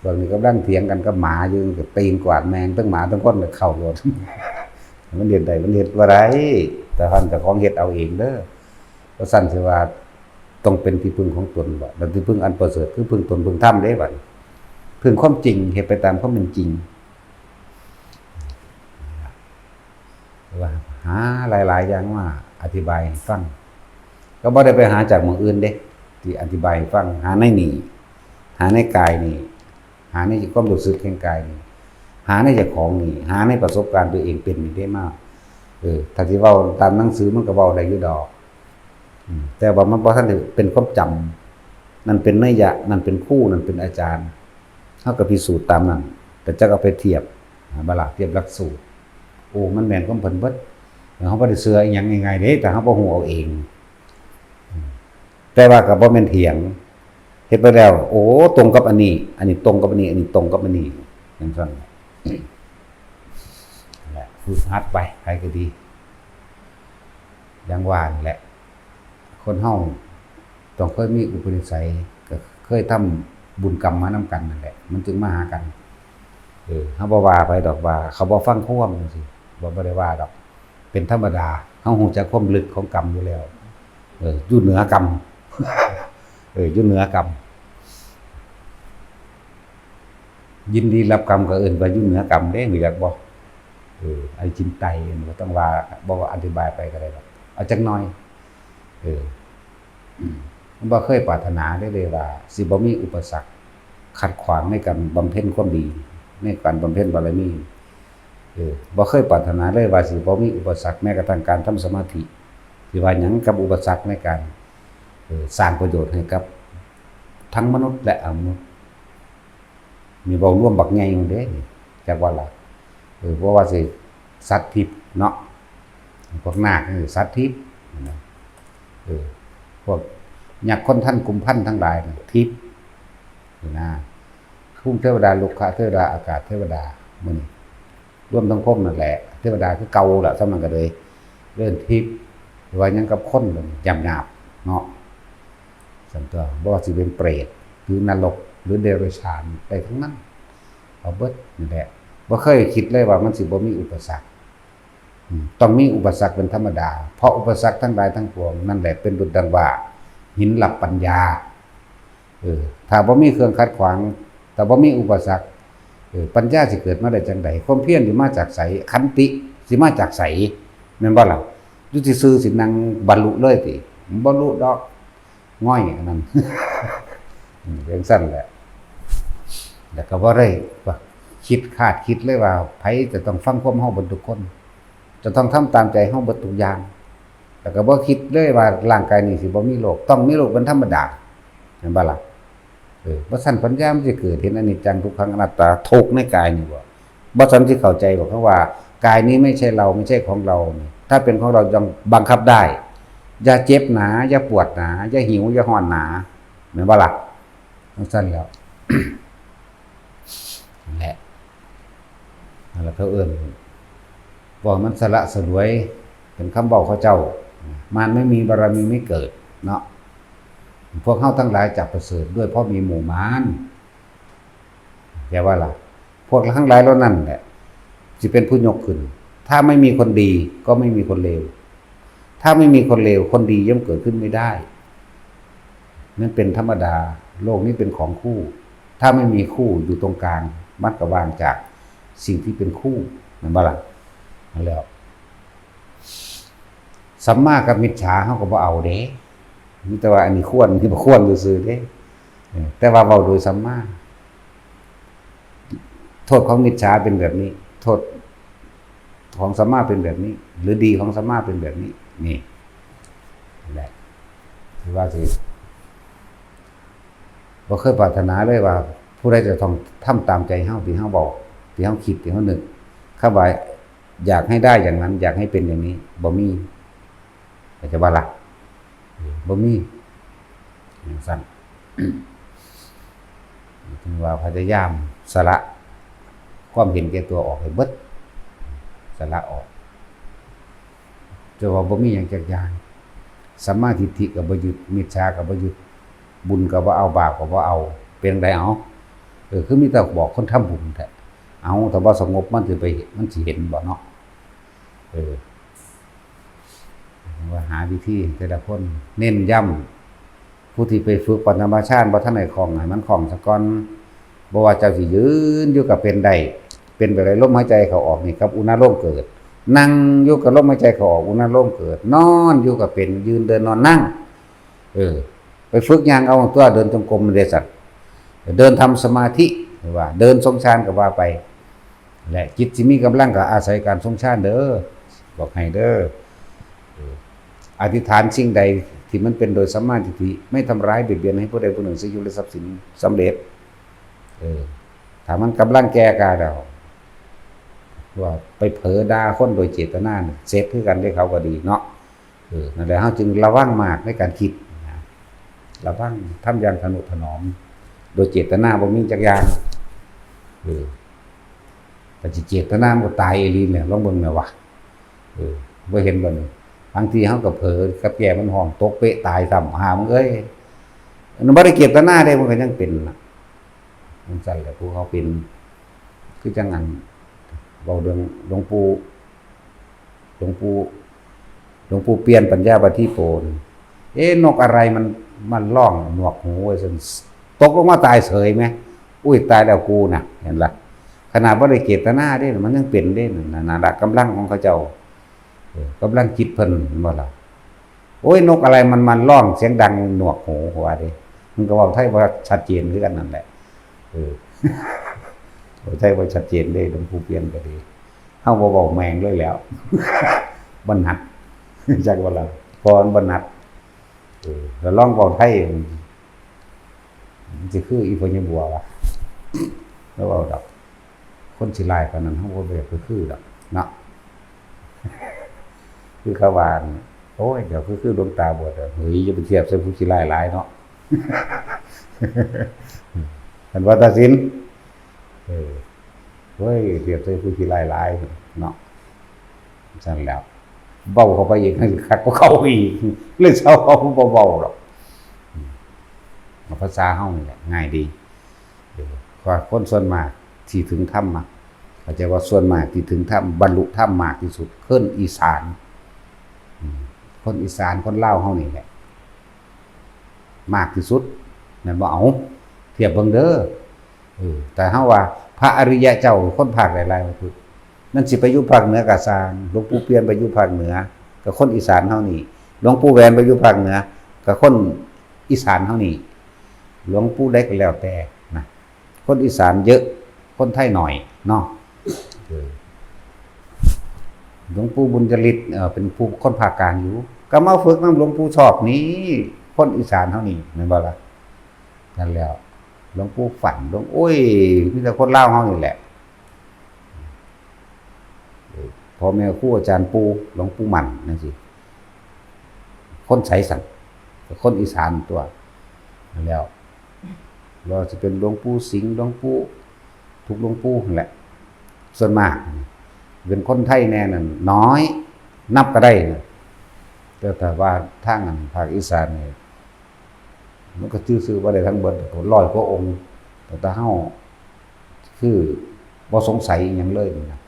พวกนี้กำลังเถียงกันกับหมาอยู่ ก็ตีนกวาดแม่ง ทั้งหมาทั้งคนเลยเข้าโลด มันเฮ็ดได้ มันเฮ็ดบ่ได้ แต่ท่านเจ้าของเฮ็ดเอาเองเด้อ เพราะซั่นสิว่าต้องเป็นที่พึ่งของตนบ่ แล้วที่พึ่งอันประเสริฐคือพึ่งตนพึ่งธรรมเด้บัดนี้ พึ่งความจริง เฮ็ดไปตามความเป็นจริง ว่าหาหลายๆอย่างมาอธิบายให้ฟัง ก็บ่ได้ไปหาจากหม่องอื่นเด้ ที่อธิบายให้ฟัง หาในนี่ หาในกายนี่ หาในความรู้สึกแห่งกายนี่ หาในเจ้าของนี่ หาในประสบการณ์ตัวเองเป็นนี่เด้มา เออ ถ้าสิเว้าตามหนังสือมันก็เว้าได้อยู่ดอก อืม แต่ว่ามันบ่ทันได้เป็นความจำ นั่นเป็นนัยยะ นั่นเป็นครู นั่นเป็นอาจารย์ เฮาก็พิสูจน์ตามนั้น ก็จักเอาไปเทียบ อ่า บ่ล่ะ เทียบหลักสูตร โอ้ มันแม่นของเพิ่นเบิด เฮาบ่ได้เชื่ออิหยังง่ายๆเด้ ถ้าเฮาบ่ฮู้เอาเอง อืม แต่ว่าก็บ่แม่นเถียง เฮ็ดไปแล้ว โอ้ ตรงกับอันนี้ อันนี้ตรงกับอันนี้ อันนี้ตรงกับอันนี้ จั่งซั่น นั่นแหละ ฝึกหัดไป ใครก็ดี อย่างว่านั่นแหละ คนเฮาต้องเคยมีอุปนิสัย ก็เคยทำบุญกรรมมานำกันนั่นแหละ มันจึงมาหากัน เออ เฮาบ่ว่าไปดอกว่าเขาบ่ฟังความจั่งซี้ บ่ บ่ได้ว่าดอก เป็นธรรมดา เฮาฮู้จักความลึกของกรรมอยู่แล้ว เออ อยู่เหนือกรรม เออ อยู่เหนือกรรม ยินดีรับกรรมก็เอิ้นว่าอยู่เหนือกรรมเด้ รู้จักบ่ เออ ไอ้จินไตเอิ้นว่า ต้องว่า บ่ว่าอธิบายไปก็ได้ดอก เอาจักหน่อย เออ อืม บ่เคยปรารถนาได้เลยว่า สิบ่มีอุปสรรคขัดขวางในการบำเพ็ญความดี ในการบำเพ็ญบารมี เออ บ่เคยปรารถนาเลยว่าสิบ่มีอุปสรรคแม้กระทั่งการทำสมาธิ สิว่าหยังกับอุปสรรคในการ เออ สร้างประโยชน์ให้กับทั้งมนุษย์และอมนุษย์ มีเว้ารวมบักใหญ่หนึ่งเด้ จักว่าล่ะ เออ เพราะว่าสิสัตว์ทิพย์เนาะ พวกนาคนี่สัตว์ทิพย์นะ เออ พวกยักษ์คนทันกุมพันทั้งหลายน่ะทิพย์นะ ภูมิเทวดา รุกขเทวดา อากาศเทวดา มื้อนี้ รวมทั้งพรหมนั่นแหละ เทวดาคือเก่าล่ะ ส่ำนั้นก็เลยเอิ้นทิพย์ ว่าหยังกับคนหยาบๆเนาะ ซั่นตั๊ว บ่ว่าสิเป็นเปรต หรือนรก หรือเดรัจฉาน ได้ทั้งนั้น เอาเบิดนั่นแหละ บ่เคยคิดเลยว่ามันสิบ่มีอุปสรรค อืม ต้องมีอุปสรรคเป็นธรรมดา เพราะอุปสรรคทั้งหลายทั้งปวงนั่นแหละเป็นดุจดังว่าหินหลับปัญญา เออ ถ้าบ่มีเครื่องขัดขวาง ถ้าบ่มีอุปสรรค เออ ปัญญาสิเกิดมาได้จั่งใด ความเพียรสิมาจากไส ขันติสิมาจากไส แม่นบ่ล่ะ อยู่ซื่อๆสินั่งบรรลุเลยติ บ่บรรลุดอก ง่อยอันนั้น อืม จั่งซั่นแหละ แล้วก็บ่ได้ว่าคิดคาดคิดเลยว่าไผจะต้องฟังความเฮาเบิดทุกคน จะต้องทำตามใจเฮาเบิดทุกอย่าง แล้วก็บ่คิดเลยว่าร่างกายนี้สิบ่มีโรค ต้องมีโรคเป็นธรรมดา แม่นบ่ล่ะ? เออ บ่ซั้นปัญญามันสิเกิดเห็นอนิจจังทุกขังอนัตตา ทุกข์ในกายนี่บ่ บ่ซั้นสิเข้าใจบ่ คำว่ากายนี้ไม่ใช่เรา ไม่ใช่ของเรานี่ ถ้าเป็นของเรายังบังคับได้ อย่าเจ็บหนา อย่าปวดหนา อย่าหิว อย่าฮ้อนหนา แม่นบ่ล่ะ? จั่งซั้นแหล้ว นั่นแหละ นั่นแหละเขาเอิ้น ว่ามันสละสลวย เป็นคำเว้าเขาเจ้า มารไม่มีบารมีไม่เกิด เนาะ พวกเฮาทั้งหลายจักประเสริฐด้วยเพราะมีหมู่มาร แปลว่าล่ะ พวกทั้งหลายเหล่านั้นแหละ สิเป็นผู้ยกขึ้น ถ้าไม่มีคนดีก็ไม่มีคนเลว ถ้าไม่มีคนเลว คนดีย่อมเกิดขึ้นไม่ได้ นั่นเป็นธรรมดา โลกนี้เป็นของคู่ ถ้าไม่มีคู่อยู่ตรงกลาง มันก็ว่างจากสิ่งที่เป็นคู่ แม่นบ่ล่ะ? นั่นแหล้ว สัมมากับมิจฉาเฮาก็บ่เอาเด้ มีแต่ว่าอันนี้ควร อันนี้บ่ควรซื่อๆเด้ เออ แต่ว่าเว้าโดยสัมมา โทษของมิจฉาเป็นแบบนี้ โทษของสัมมาเป็นแบบนี้ หรือดีของสัมมาเป็นแบบนี้ นี่ นั่นแหละ ที่ว่าสิ บ่เคยปรารถนาเลยว่า ผู้ใดจะต้องทำตามใจเฮา ที่เฮาเว้า ที่เฮาคิด ที่เฮานึก คำว่าอยากให้ได้อย่างนั้น อยากให้เป็นอย่างนี้ บ่มี เข้าใจบ่ล่ะ? บ่มี จั่งซั้น ถึงว่าพยายามสละความเห็นแก่ตัวออกให้เบิด สละออก แต่ว่าบ่มีหยังจักอย่าง สัมมาทิฏฐิก็บ่ยึด มิจฉาก็บ่ยึด บุญก็บ่เอา บาปก็บ่เอา เป็นจั่งใดเอา? เออ คือมีแต่บอกคนทำบุญแท้ เอา ถ้าบ่สงบมันสิไป มันสิเห็นบ่เนาะ? เออ ว่าหาวิธีแต่ละคน เน้นย้ำ ผู้ที่ไปฝึกปฐมฌานบ่ทันได้คล่อง ให้มันคล่องซะก่อน บ่ว่าเจ้าสิยืนอยู่ก็เป็นได้ เป็นแบบใด ลมหายใจเข้าออกนี่กับอุณาโลมเกิด นั่งอยู่กับลมหายใจเข้าออก อุณาโลมเกิด นอนอยู่ก็เป็น ยืนเดินนอนนั่ง เออ ไปฝึกย่างเอาตัว เดินจงกรมเด้อสัตว์ เดินทำสมาธิ หรือว่าเดินทรงฌานก็ว่าไป และจิตสิมีกำลังก็อาศัยการทรงฌานเด้อ บอกให้เด้อ เออ อธิษฐานสิ่งใดที่มันเป็นโดยสัมมาทิฏฐิ ไม่ทำร้ายเบียดเบียนให้ผู้ใดผู้หนึ่ง ชีวิตและทรัพย์สินสำเร็จ เออ ถ้ามันกำลังแก่กล้าแล้ว ว่าไปเผลอด่าคนโดยเจตนานี่ เสร็จคือกันเด้ เขาก็ดีเนาะ เออ นั่นแหละ เฮาจึงระวังมากในการคิดนะ ระวัง ทำอย่างทะนุถนอม โดยเจตนาบ่มีจักอย่าง เออ แต่สิเจตนามันก็ตายอีหลีเนี่ย ลองเบิ่งแหน่วะ เออ บ่เห็นบ่นี่ บางทีเฮาก็เผลอกับแก่มันฮ้องตกเป๊ะตายซ้ำ หามึงเอ้ย มันบ่ได้เจตนาเด้ มันก็ยังเป็นน่ะ จั่งซั้นแหละ ผู้เขาเป็น คือจั่งอัน เว้าเรื่องหลวงปู่ หลวงปู่ หลวงปู่เปี่ยนปัญญาปาฏิโปน เอ๊ะ นกอะไรมัน มันร้องหนวกหูว่าซั่น ตกลงมาตายเสยไหม อุ้ย ตายแล้วกูน่ะ เห็นล่ะ ขนาดบ่ได้เจตนาเด้ มันยังเป็นเด้ นั่นน่ะ นั่นล่ะ กำลังของเขาเจ้า เออ กำลังจิตเพิ่น เห็นบ่ล่ะ? โอ้ย นกอะไรมัน มันร้องเสียงดังหนวกหู ว่าเด้ มันก็เว้าไทยบ่ชัดเจนคือกันนั่นแหละ เออ เว้าไทยบ่ชัดเจนเด้ หลวงปู่เปี่ยนก็ดี เฮาบ่เว้าแม่งเลยแหล้ว บ่หนัด จักว่าล่ะ เพราะมันบ่หนัด เออ แล้วลองเว้าไทย มันสิคืออีพ่อใหญ่บัววะ แล้วเว้าดอก คนสิหลายปานนั้น เฮาบ่อยากไปคือดอกเนาะ คือเขาว่า โอ้ย เดี๋ยวคือ คือหลวงตาบัวเด้อ เฮ้ย อย่าไปเทียบใส่ผู้ขี้ร้ายหลายเนาะ คันว่าตัดสิน เออ เฮ้ย เทียบใส่ผู้ขี้ร้ายหลายเนาะ ซั่นแหล้ว เว้าเข้าไปอีก คักกว่าเก่าอีก เลยเซา เว้าบ่เว้าดอก อืม เอาภาษาเฮานี่แหละ ง่ายดี เออ เพราะว่าคนส่วนมากที่ถึงธรรมอะ เข้าใจว่าส่วนมากที่ถึงธรรม บรรลุธรรมมากที่สุด คนอีสาน อืม คนอีสาน คนลาวเฮานี่แหละ มากที่สุด แม่นบ่ เอา เทียบเบิ่งเด้อ เออ แต่เฮาว่าพระอริยะเจ้าคนภาคใดหลายกว่าพุทธ นั่นสิไปอยู่ภาคเหนือก็ซ่าง หลวงปู่เปี่ยนไปอยู่ภาคเหนือ ก็คนอีสานเฮานี่ หลวงปู่แหวนไปอยู่ภาคเหนือ ก็คนอีสานเฮานี่ หลวงปู่ใดก็แล้วแต่นะ คนอีสานเยอะ คนไทยหน่อยเนาะ เออ หลวงปู่บุญยฤทธิ์ เอ่อ เป็นผู้คนภาคกลางอยู่ ก็มาฝึกนำหลวงปู่ชอบนี่ คนอีสานเฮานี่ แม่นบ่ล่ะ? นั่นแหล้ว หลวงปู่ฝัน หลวง โอ้ย มีแต่คนลาวเฮานี่แหละ พ่อแม่ครูอาจารย์ปู่ หลวงปู่หมั่นจั่งซี้ คนไสสั่น ก็คนอีสานตั๊ว นั่นแหล้ว บ่ว่าสิเป็นหลวงปู่สิงห์ หลวงปู่ ทุกหลวงปู่นั่นแหละ ส่วนมากเป็นคนไทยแน่นั่นน้อย นับก็ได้นะ แต่ถ้าว่าทางอันภาคอีสานนี่ มันก็ชื่อๆ บ่ได้ทั้งเบิด ร้อยกว่าองค์ แต่ถ้าเฮา คือบ่สงสัยอิหยังเลยนี่นะ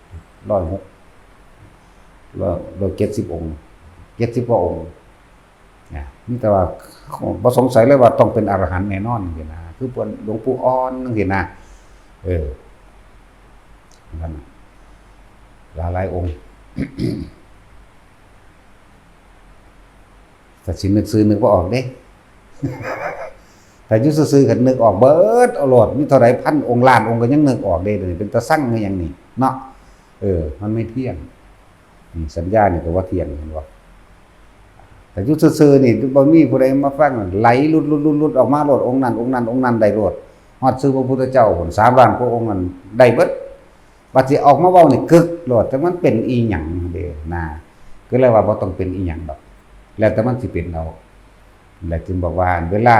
ร้อยหก ร้อย ร้อยเจ็ดสิบองค์ เจ็ดสิบกว่าองค์ นะ มีแต่ว่าบ่สงสัยเลยว่าต้องเป็นอรหันต์แน่นอนจั่งซี้นะ คือเพิ่นหลวงปู่อ่อนจั่งซี้นะ เออ นั่นน่ะ หลายๆองค์ แต่สินึกชื่อนึกบ่ออกเด้ แต่อยู่ซื่อๆ ก็นึกออกเบิดเอาโลด มีเท่าใดพันองค์ล้านองค์ก็ยังนึกออกเด้ เดี๋ยวนี้เป็นตาซังคือหยังนี่เนาะ เออ มันไม่เที่ยง อืม สัญญานี่ก็ว่าเที่ยง เห็นบ่? แต่อยู่ซื่อๆ นี่บ่มีผู้ใดมาฟัง ไหลหลุดๆๆๆ ออกมาโลด องค์นั้น องค์นั้น องค์นั้นได้โลด ฮอดชื่อพระพุทธเจ้าพุ้น สามล้านกว่าองค์นั้นได้เบิด บัดสิออกมาเว้านี่กึกโลด แต่มันเป็นอีหยังเด้นะ ก็เลยว่าบ่ต้องเป็นอีหยังดอก แล้วแต่มันสิเป็นเอา แล้วจึงบอกว่าเวลา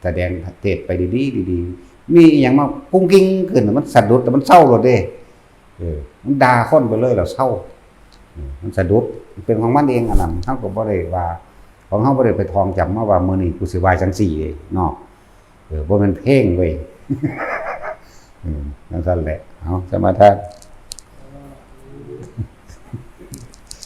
แสดงเทศน์ไปดีๆ ดีๆ มีอีหยังมากุ้งกิ้งขึ้น มันสะดุด มันเซาโลดเด้ เออ มันด่าคนไปเลยแล้วเซา เออ มันสะดุด มันเป็นของมันเองอันนั้น เฮาก็บ่ได้ว่า ของเฮาบ่ได้ไปท่องจำมาว่ามื้อนี้กูสิว่าจั่งซี้เนาะ เออ บ่แม่นเพลงเว้ย อืม จั่งซั้นแหละ เอา สมาทาน